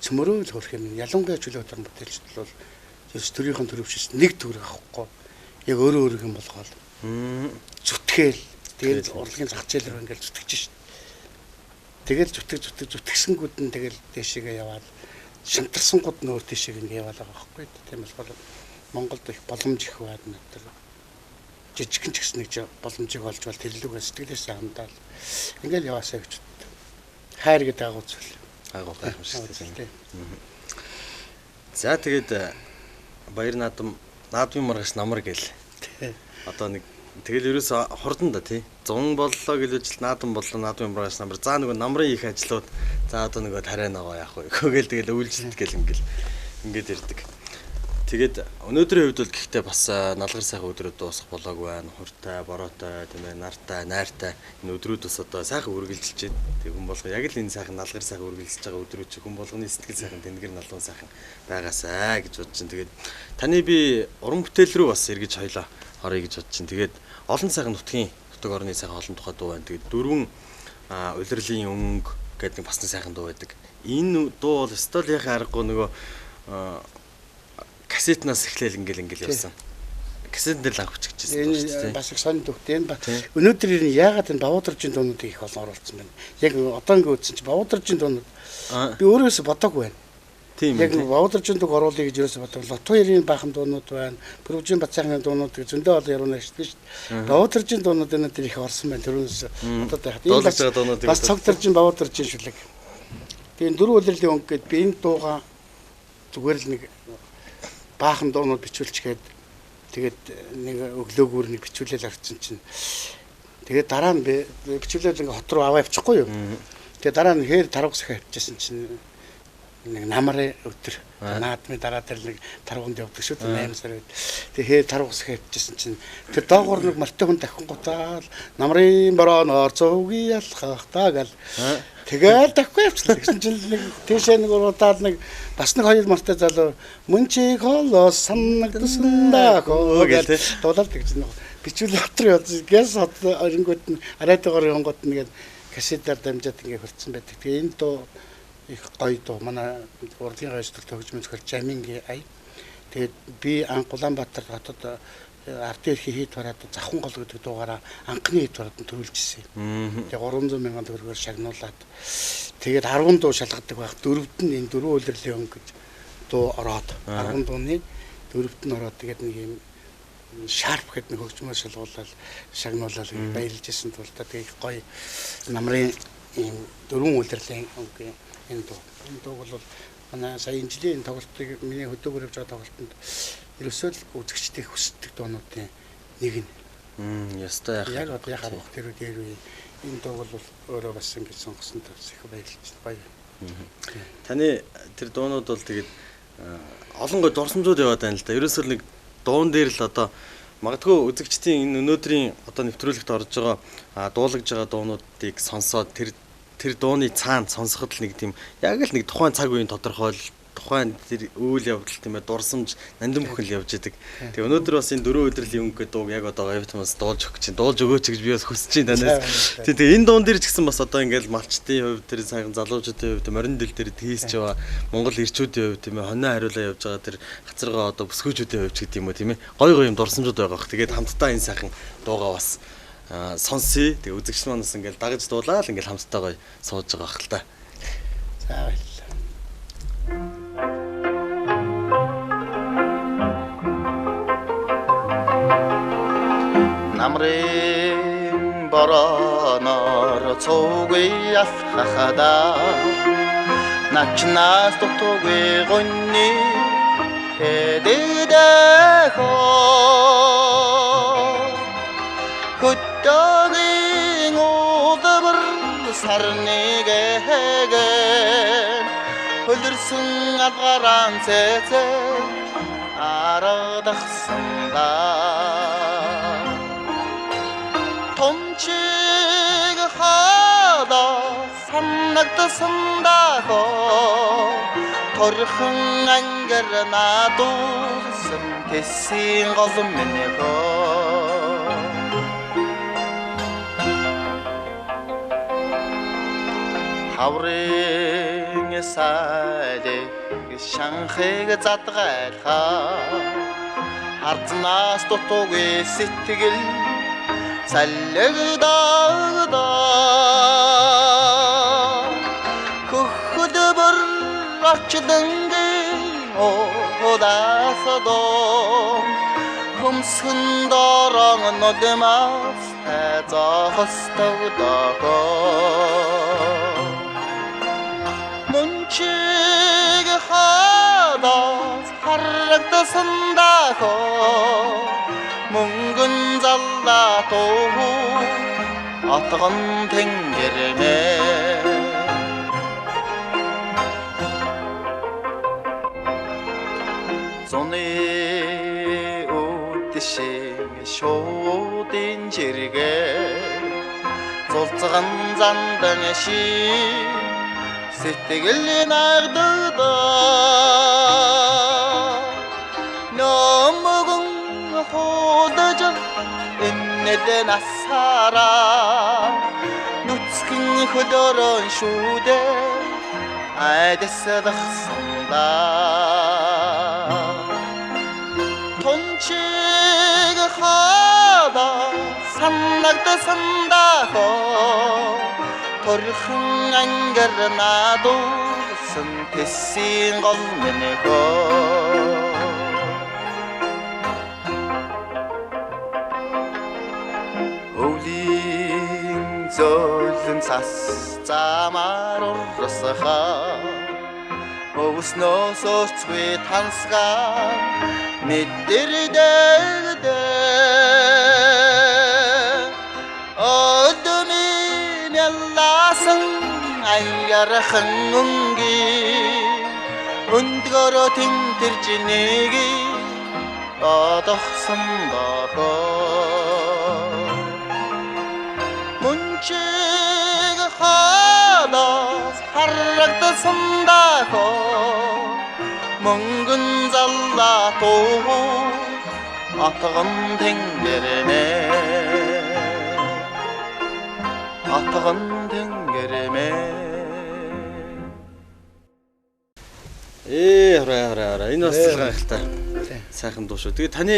цөмөрөө л хөрх юм. Ялангуяа чөлөөт уран бүтээлчд бол ерөөс төрийнхэн төрөвчс нэг төгрөг авахгүй. Яг өөрөө өөрийнх нь болгоол. Зүтгээл тэгэл урлагийн зах зээл рүү ингээл зүтгэж шít. Тэгэл зүтэг зүтгэсэнгүүд нь тэгэл дээшээгээ яваал шантарсангууд нь өөр тийшээ ингээ яваал байгаа байхгүй. Тийм болохоор Монголд их боломж их байна өнөөдөр. Жижигхэн ч гэсэн нэг боломжийг олж бол тэрлүүгээ сэтгэлээсээ хандаал ингээл яваасаа гэж боддог. Хайр гэдэг агуу зүйл. Агуу гайхамшигтай тийм. За тэгээд баяр наадам наадмын маргааш намар гэл. Одоо нэг тэгэл ерөөсө хурдан да тий. 100 боллоо гэж үжил наадам боллоо наадмын маргааш намар. За нөгөө намрын их ажлууд за одоо нөгөө тариа ногоо яах вэ? Гэл тэгэл өвлжилт гэл ингээл ингээд ирдэг. Тэгээд өнөөдрийн хувьд бол гэхдээ бас налгар сайхан өдрүүд дуусах болоогүй байна. Хуртай, бороотой, тийм ээ, нартай, найртай энэ өдрүүд бас одоо сайхан үргэлжилж байна. Тэг хүн болго яг л энэ сайхан налгар сайхан үргэлжилж байгаа өдрүүд чи хүн болгоны сэтгэл сайхан тэнгэр налуун сайхан байгаасай гэж бодож чинь. Тэгээд таны би уран бүтээл рүү бас эргэж хоёлоо оръё гэж бодож чинь. Тэгээд олон сайхан нутгийн нутаг орны сайхан олон тухай дуу байна. Тэгээд дөрвөн улирлын өнгө гэдэг нэг бас нэг сайхан дуу байдаг. Энэ дуу бол өстөл яхаа аргагүй нөгөө кассетнаас эхлээл ингээл явсан. Кассетэн дээр л анх бичигдсэн байна шүү дээ. Бас их сонь төгтэй энэ. Өнөөдөр энэ яагаад энэ Бавуударжийн дуунуудыг их олон оруулсан байна. Яг одоо ингэ үзсэн чи Бавуударжийн дуунууд би өөрөөсөө бодоагүй байна. Тийм. Яг Бавуударжийн дууг оруулъя гэж ерөөсөө бодог. Лотоерийн баахан дуунууд байна. Пүрвжийн Бацаахан дуунууд гэж зөндөө олон яруу найрчдаг шүү дээ. Бавуударжийн дуунууд өнөөдөр их орсон байна. Тэрнээс одоо тахад энэ бас цогтаржин Бавуударжийн шүлэг. Тэгээ дөрөв улирлын өнгө гээд би энэ дууга зүгээр л нэг баахан дуунууд бичүүлчихээд тэгээд нэг өглөөгүүр нэг бичүүлээл авчихсан чинь тэгээд дараа нь би бичүүлээл ингээ хот руу аваа явчихгүй юу. Тэгээд дараа нь хээр тараг сахи авчихсан чинь Нэг намрын өдөр наадмын дараа тэр нэг таргуунд явдаг шүү дээ 8 сар үед. Тэгэхээр таргуу усах явчихсан чинь тэр доогуур нэг мартай хүн дахингуудаа намрын борооноор цугийн ялхах та гэл. Тэгэл дахихгүй явчихлаа. Тэгсэн чинь нэг тийшээ нэг уруудаал нэг бас нэг хоёр мартай залуу мөн чи холоос санагдсан даа хөө гэл дуулаад тэгж нэг бичүүл дотор явж гэс оронгууд нь арайтгаар явангууд нь гээд кассетаар дамжаад ингээ хөрцөн байдаг. Тэгээ энэ дуу их гоё дуу. Манай урлагийн гайсдаг төгжмөн зохиол Жамингийн ая. Тэгээд би анх Улаанбаатар хотод ардын эрхийн хийд бараад Завхан гол гэдэг дуугаараа анхны хийд бараад нь төрүүлжсэн юм. Тэгээд 300 мянган төгрөгөөр шагнуулад тэгээд 10 дуу шалгадаг байх. Дөрөвд нь энэ дөрвөн улирлын өнгө гэж дуу ороод 10 дууны дөрөвд нь ороод тэгээд нэг юм шарп гэдэг нэг хөгжмөөр шалгуулаад шагнуулаад баярлж исэн тул та тэгээд их гоё намрын ийм дөрвөн улирлын өнгө энэ дуу. Энэ дууг бол манай сая энэ жилийн энэ тоглолтыг миний хөдөөгөр явж байгаа тоглолтод ерөөсөө л үзэгчдийг хүсдэг дуунуудын нэг нь. Ёстой яах. Яг одоо яхаа бох тэр дээр үе энэ дууг бол өөрөө бас ингэж сонгосон тавс их баярлж байна. Гоё. Таны тэр дуунууд бол тэгээд олон гой дурсамжууд яваад байна л да. Ерөөсөө нэг дуун дээр л одоо магадгүй үзэгчдийн энэ өнөөдрийн одоо нэвтрүүлэгт орж байгаа дуулагдж байгаа дуунуудыг сонсоод тэр дууны цаана сонсоход л нэг тийм яг л нэг тухайн цаг үеийн тодорхойл тухайн тэр үйл явдал тийм дурсамж нандин бүхэн л явж идэг. Тэгээ өнөөдөр бас энэ дөрөв өдрлийн өнгө дууг яг одоо Гавьтмаас дуулж өгөх чинь дуулж өгөөч гэж би бас хүсэж байна танаас. Тийм тэгээ энэ дуун дээр ч гэсэн бас одоо ингээл малчдын хувьд тэр сайхан залуучуудын хувьд морин дэл дээр тийсч байгаа Монгол ирчүүдийн хувьд тийм хонио хариулаа явж байгаа тэр хацаргаа одоо бүсгүүчүүдийн хувьд ч гэдэг юм уу тийм гой гой юм дурсамжууд байгаа бох. Тэгээд хамтдаа энэ сайхан дуугаа бас сонсъё. Тэгээ үзэгч манаас ингээл дагаж дуулаад ингээл хамтдаа гоё сууж байгаа бах л та. За баярлалаа. Намрын борооноор цугүй алхахада начнаас дутуугүй гонны тэдэдэхөө хөдөөгийн удвар сарныг хэгэн хөлөрсөн алгаран цэцэ аргадахсан да томчиг хадаа санагдсан дахо торхон ангар надуулсан тэсийн гол минь хөө хаврын сайлыг шанхыг задгайлхаа харднаас дутуугүй сэтгэл саллагдагдаа хөхөд бүр орчлонгийн удаасдоо хөмсгөн дорон нулимаас зохостогдоо мөнчиг хадаас харагдсан дахоо мөнгөн заллаа туу отгон тэнгэрмээ зуны үдшин шуудын жиргээ зулцган зандан ши сэтгэл нагддаа нөмгөн худаж энэд насаараа нүцгэн хөлөрөн шүүдэ айдасдахсан да тончиг хадаа санагдсан дахоо торхон ангар надуулсан тэсийн гол минь хөө өвлийн зөөлөн цас замаар урсахаа өвснөөс өрцгүй тансгаа мэдэрдэг өдмийн яллаасан аярхан өнгийн Өндгөрөө тэмтэрч нэгийг одохсон дохоо Мөнчиг хаалаас харагдсан дохоо Мөнгөн заллаа туу атган тэнгэрмэ Атган тэнгэрмэ. Хараа. Энэ бас гайхалтай. Сайхан дуу шүү. Тэгээ таны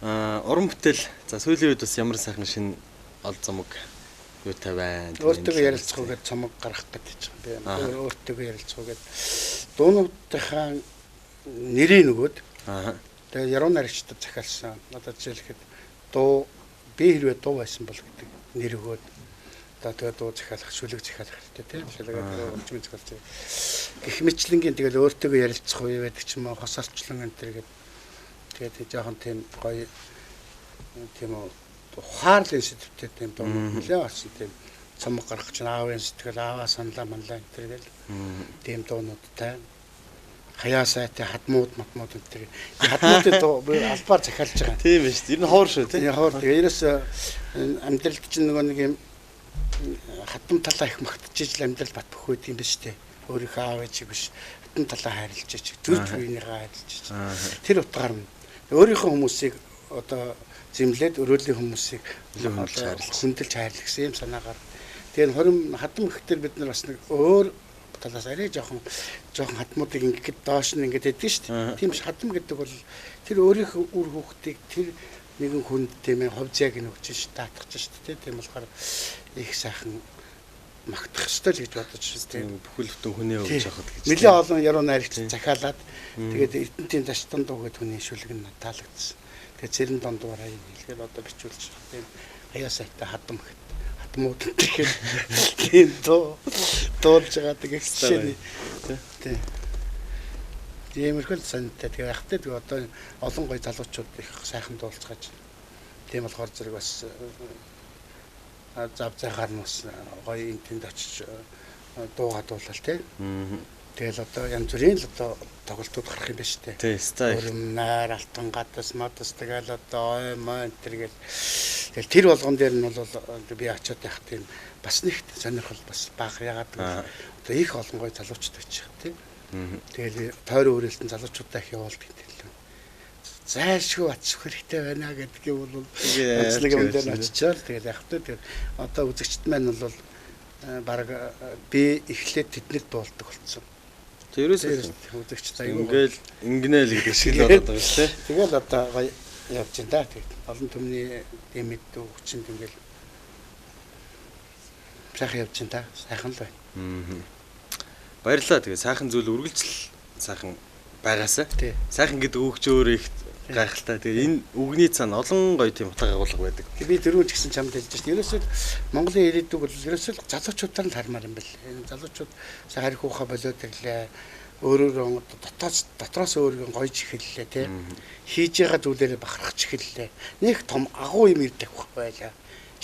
уран бүтээл за сүүлийн үед бас ямар сайхан шинэ ол цомог юутай байна? Өөртөө ярилцах гээд цомог гаргах гэж байна. Би өөртөө ярилцах гээд дуунуудынхаа нэрийг нөгөөд. Тэгээ яруу найрагчдад захиалсан. Одоо жишээлхэд дуу би хэрвээ дуу байсан бол гэдэг нэр өгөөд одоо тэгээ дуу захиалах, шүлэг захиалах хэрэгтэй тийм. Шүлэг уржмын захиалж. Гэх мэтлэнгийн тэгэл өөртөө ярилцах үе байдаг ч юм уу, хос орчлон энэ төр гээд тэгээд жоохон тийм гоё тийм ухаарлын сэдвтэй тийм дуу нэлээ болсон тийм цомог гаргах чинь аавын сэтгэл, ааваа саналаа манлаа энэ төр гээл тийм дуунуудтай хаяа сайтай хадмууд матмууд энэ төр хадмуудын дуу би албаар захиалж байгаа. Тийм ээ шүү. Ер нь ховор шүү тийм. Ховор. Тэгээ ерөөс амьдралд чинь нөгөө нэг юм хатам талаа их магтчихж л амьдрал бат бөх байдаг юм биш үү? Өөрийнхөө аав ээжийг биш хатам талаа хайрлаж ич, төр үеийнхээ хайрлаж ич. Тэр утгаар нь өөрийнхөө хүмүүсийг одоо зэмлээд өрөөлийн хүмүүсийг хүндэлж хайрлах гэсэн юм санаагаар. Тэгээ 20 хатам ихтер бид нар бас нэг өөр талаас арай жоохон хатмуудыг ингээд доош нь ингээд хэдэн шүү дээ. Тийм ш хатам гэдэг бол тэр өөрийнхөө үр хүүхдийг тэр нэгэн хүнд тийм ээ хувь зяаг нь өгч ш даатгах шүү дээ. Тийм болохоор их сайхан магтах ёстой л гэж бодож байна тийм. Бүхэл бүтэн хүний өгч явахд гэж. Нэлээ олон яруу найрагч захиалаад тэгээд Эрдэнтийн Даштан дуу гэдэг хүний шүлэг нь таалагдсан. Тэгээд цэрэн дондуураа юм хэлгээд одоо бичүүлж байгаа тийм. Хаяа сайтай хадам гэхэд хадмууд тэгэхээр тийм дуу дуулж байгаа гэх жишээ нь тийм. Тиймэрхүү л сонирхолтой. Тэгээ яхтай тэгээ одоо олон гоё залуучууд их сайхан дуулцгааж. Тийм болохоор зэрэг бас зав зайгаар нь бас гоё энэ тэнд очиж дуугаа дуулал тий. Тэгэл одоо янз бүрийн л одоо тоглолтууд гарах юм байна шүү дээ. Тий, стайл. Өрөм найр, алтан гадас, мадас тэгэл одоо ой мой энэ төр гэл. Тэгэл тэр болгон дээр нь бол би очиод байх тийм бас нэг сонирхол бас бага ягаад гэвэл одоо их олон гоё залуучууд очих тий. Тэгэл тойрон үрэлтэн залуучуудаа их явуулдаг юм л. Зайлшгүй батсах хэрэгтэй байна гэдэг юм бол онцлог юм дээр очичоод тэгэл яг та тэгэл одоо үзэгчд маань бол баг би эхлээд тэднэрт дуулдаг болсон. Тэрээс үзэгчд аюу ингээл ингэнэ л гэдэг шиг л болоод байгаа шүү дээ. Тэгэл одоо гоё явж байна да. Тэгээд олон түмний дэмэд хүчинд ингээл сайхан явж байна да. Сайхан л байна. Баярлалаа. Тэгээ сайхан зүйл үргэлжил сайхан байгаасай. Сайхан гэдэг үг ч өөр их гайхалтай. Тэгээ энэ үгний цаана олон гоё тийм утга агуулга байдаг. Би дөрөв ч гэсэн чамд хэлж шээ. Ерөөсөө Монголын ирээдүг бол ерөөсөө залуучуудаар л хармаар юм бэл. Энэ залуучууд сайн харих ухаа болоод ирлээ. Өөрөөрөө дотроос өөрийгөө гойж эхэллээ тий. Хийж байгаа зүйлээрээ бахархаж эхэллээ. Нэг том агуу юм ирдэг байлаа.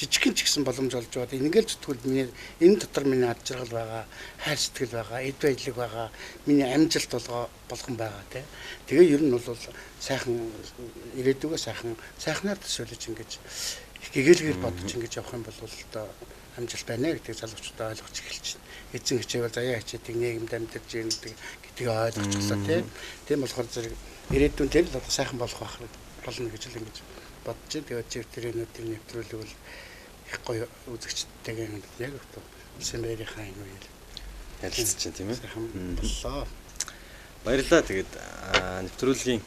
Жижигхэн ч гэсэн боломж олж байгаа. Ингээл зүтгүүл миний энэ дотор миний ад жаргал байгаа, хайр сэтгэл байгаа, эд баялаг байгаа, миний амжилт болгон байгаа тий. Тэгээ ер нь бол сайхан ирээдүгөө сайхан сайхнаар төсөөлөж ингэж их гэгээлгээр бодож ингэж явах юм бол одоо амжилт байна гэдгийг залуучуудаа ойлгож эхэлж байна. Эзэн хичээвэл заяа хичээдэг нийгэмд амьдарч гин гэдгийг ойлгочихлоо тий. Тийм болохоор зэрэг ирээдүйн тэр л одоо сайхан болох байх болно гэж л ингэж бодож байна. Тэгээд чивтрэнүүдийн нэвтрүүлэг бол их гоё үзэгчдтэйгээ яг одоо улсын байрынхаа энэ үеэр ярилцж байна тийм ээ. Сайхан боллоо. Баярлалаа. Тэгээд нэвтрүүлгийн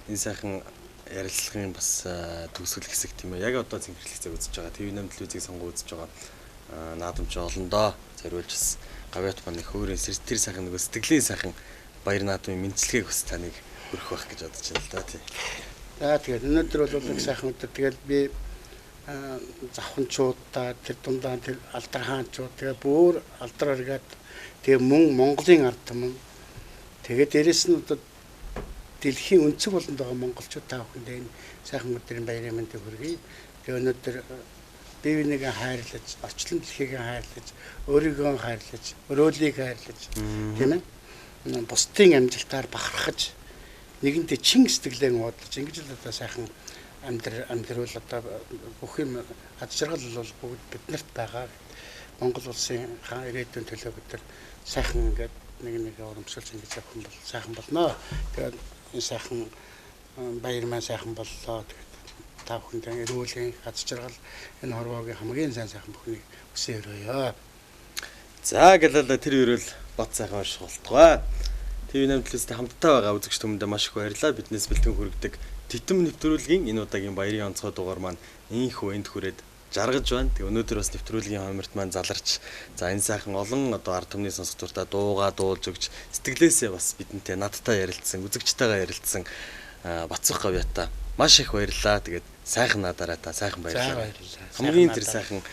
энэ сайхан ярилцлагын бас төгсгөл хэсэг тийм ээ. Яг одоо цэнхэрлэх цаг үзэж байгаа. TV8 телевизийг сонгон үзэж байгаа наадамч олондоо зориулж бас гавьяат маань их өөрийн тэр сайхан нөгөө сэтгэлийн сайхан баяр наадмын мэндчилгээг бас таныг өргөх байх гэж бодож байна л да тий. За тэгээд өнөөдөр бол их сайхан өдөр. Тэгээд би завханчуудаа тэр дундаа тэр алдар хаанчууд тэгээ бүр алдар аргаад тэгээ мөн Монголын ард түмэн тэгээ дээрэс нь одоо дэлхийн өнцөг болонд байгаа монголчууд та бүхэндээ энэ сайхан өдрийн баярын мэндийг хүргэе. Тэгээ өнөөдөр бие бинийгээ хайрлаж, орчлон дэлхийг хайрлаж, өөрийгөө хайрлаж, өрөөлийг хайрлаж тийм ээ. бусдын амжилтаар бахархаж нэгэнтээ чин сэтгэлээ уудлаж ингэж л одоо сайхан амьдрал одоо бүх юм аз жаргал бол бүгд биднэрт байгаа. Монгол улсын хаан ирээдүйн төлөө бид нар сайхан ингээд нэг нэгэ урамшуулж ингэж явах юм бол сайхан болно. Тэгээд энэ сайхан баяр маань сайхан боллоо. Тэгээд та бүхэндээ эрүүлийн аз жаргал энэ хорвоогийн хамгийн сайн сайхан бүхнийг хүсэн өрөөё. За гэлээ тэр өрөөл бат сайхан орших болтугай. TV8 төлөөстэй хамтдаа байгаа үзэгч түмэндээ маш их баярлалаа. Биднээс бэлтгэн хүргэдэг Титэм нэвтрүүлгийн энэ удаагийн баярын онцгой дугаар маань инхүү энд хүрээд жаргаж байна. Тэг өнөөдөр бас нэвтрүүлгийн хомирт маань заларч за энэ сайхан олон одоо ард түмний сонсох дуртай дуугаа дуулж өгч сэтгэлээсээ бас бидэнтэй надтай ярилцсан, үзэгчтэйгээ ярилцсан Батцах гавьяатай маш их баярлалаа. Тэгээд сайхан надараа та сайхан баярлалаа. Хамгийн тэр сайхан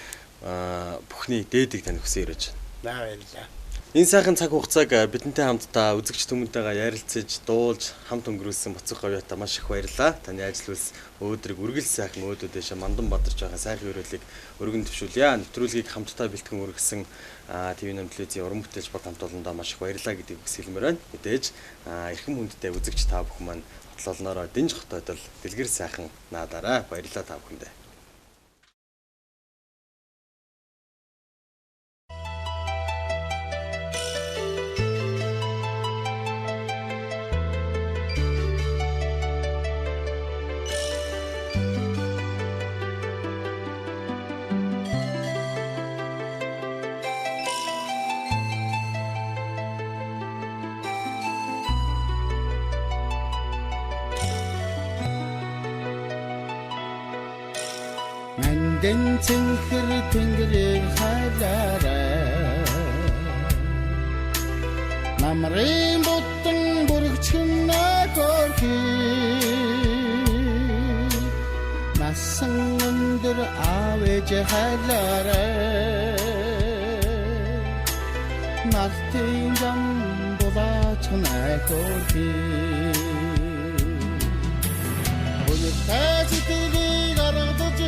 бүхний дээдийг тань хүсэн өрөөж байна. Баярлалаа. Энэ сайхан цаг хугацааг бидэнтэй хамтдаа үзэгч түмэнтэйгээ ярилцаж, дуулж, хамт өнгөрүүлсэн Боцох гавьяатай маш их баярлалаа. Таны ажил үйлс өөдрөг үргэлж сайхан өөдөөдөөшөө мандан бадарч байгаа сайхан өрөөлийг өргөн төвшүүлье. Нэвтрүүлгийг хамтдаа бэлтгэн өргөсөн TV8 телевизийн уран бүтээлч баг хамт олондоо маш их баярлалаа гэдгийг хүсэх хэлмээр байна. Мэдээж эрхэм хүндтэй үзэгч та бүхэн маань хотлолноороо дэнж хотойдол дэлгэр сайхан наадаарай. Баярлалаа та бүхэндээ. Мандэн цэнхэр тэнгэрийг хайлаарай. Намрын бүтэн бүргчэн нөхөрхий. Насан өндөр аав ээж хайлаарай. Нартын зам булаач нөхөрхий. Өнөртэй сэтгэлийг аргадаж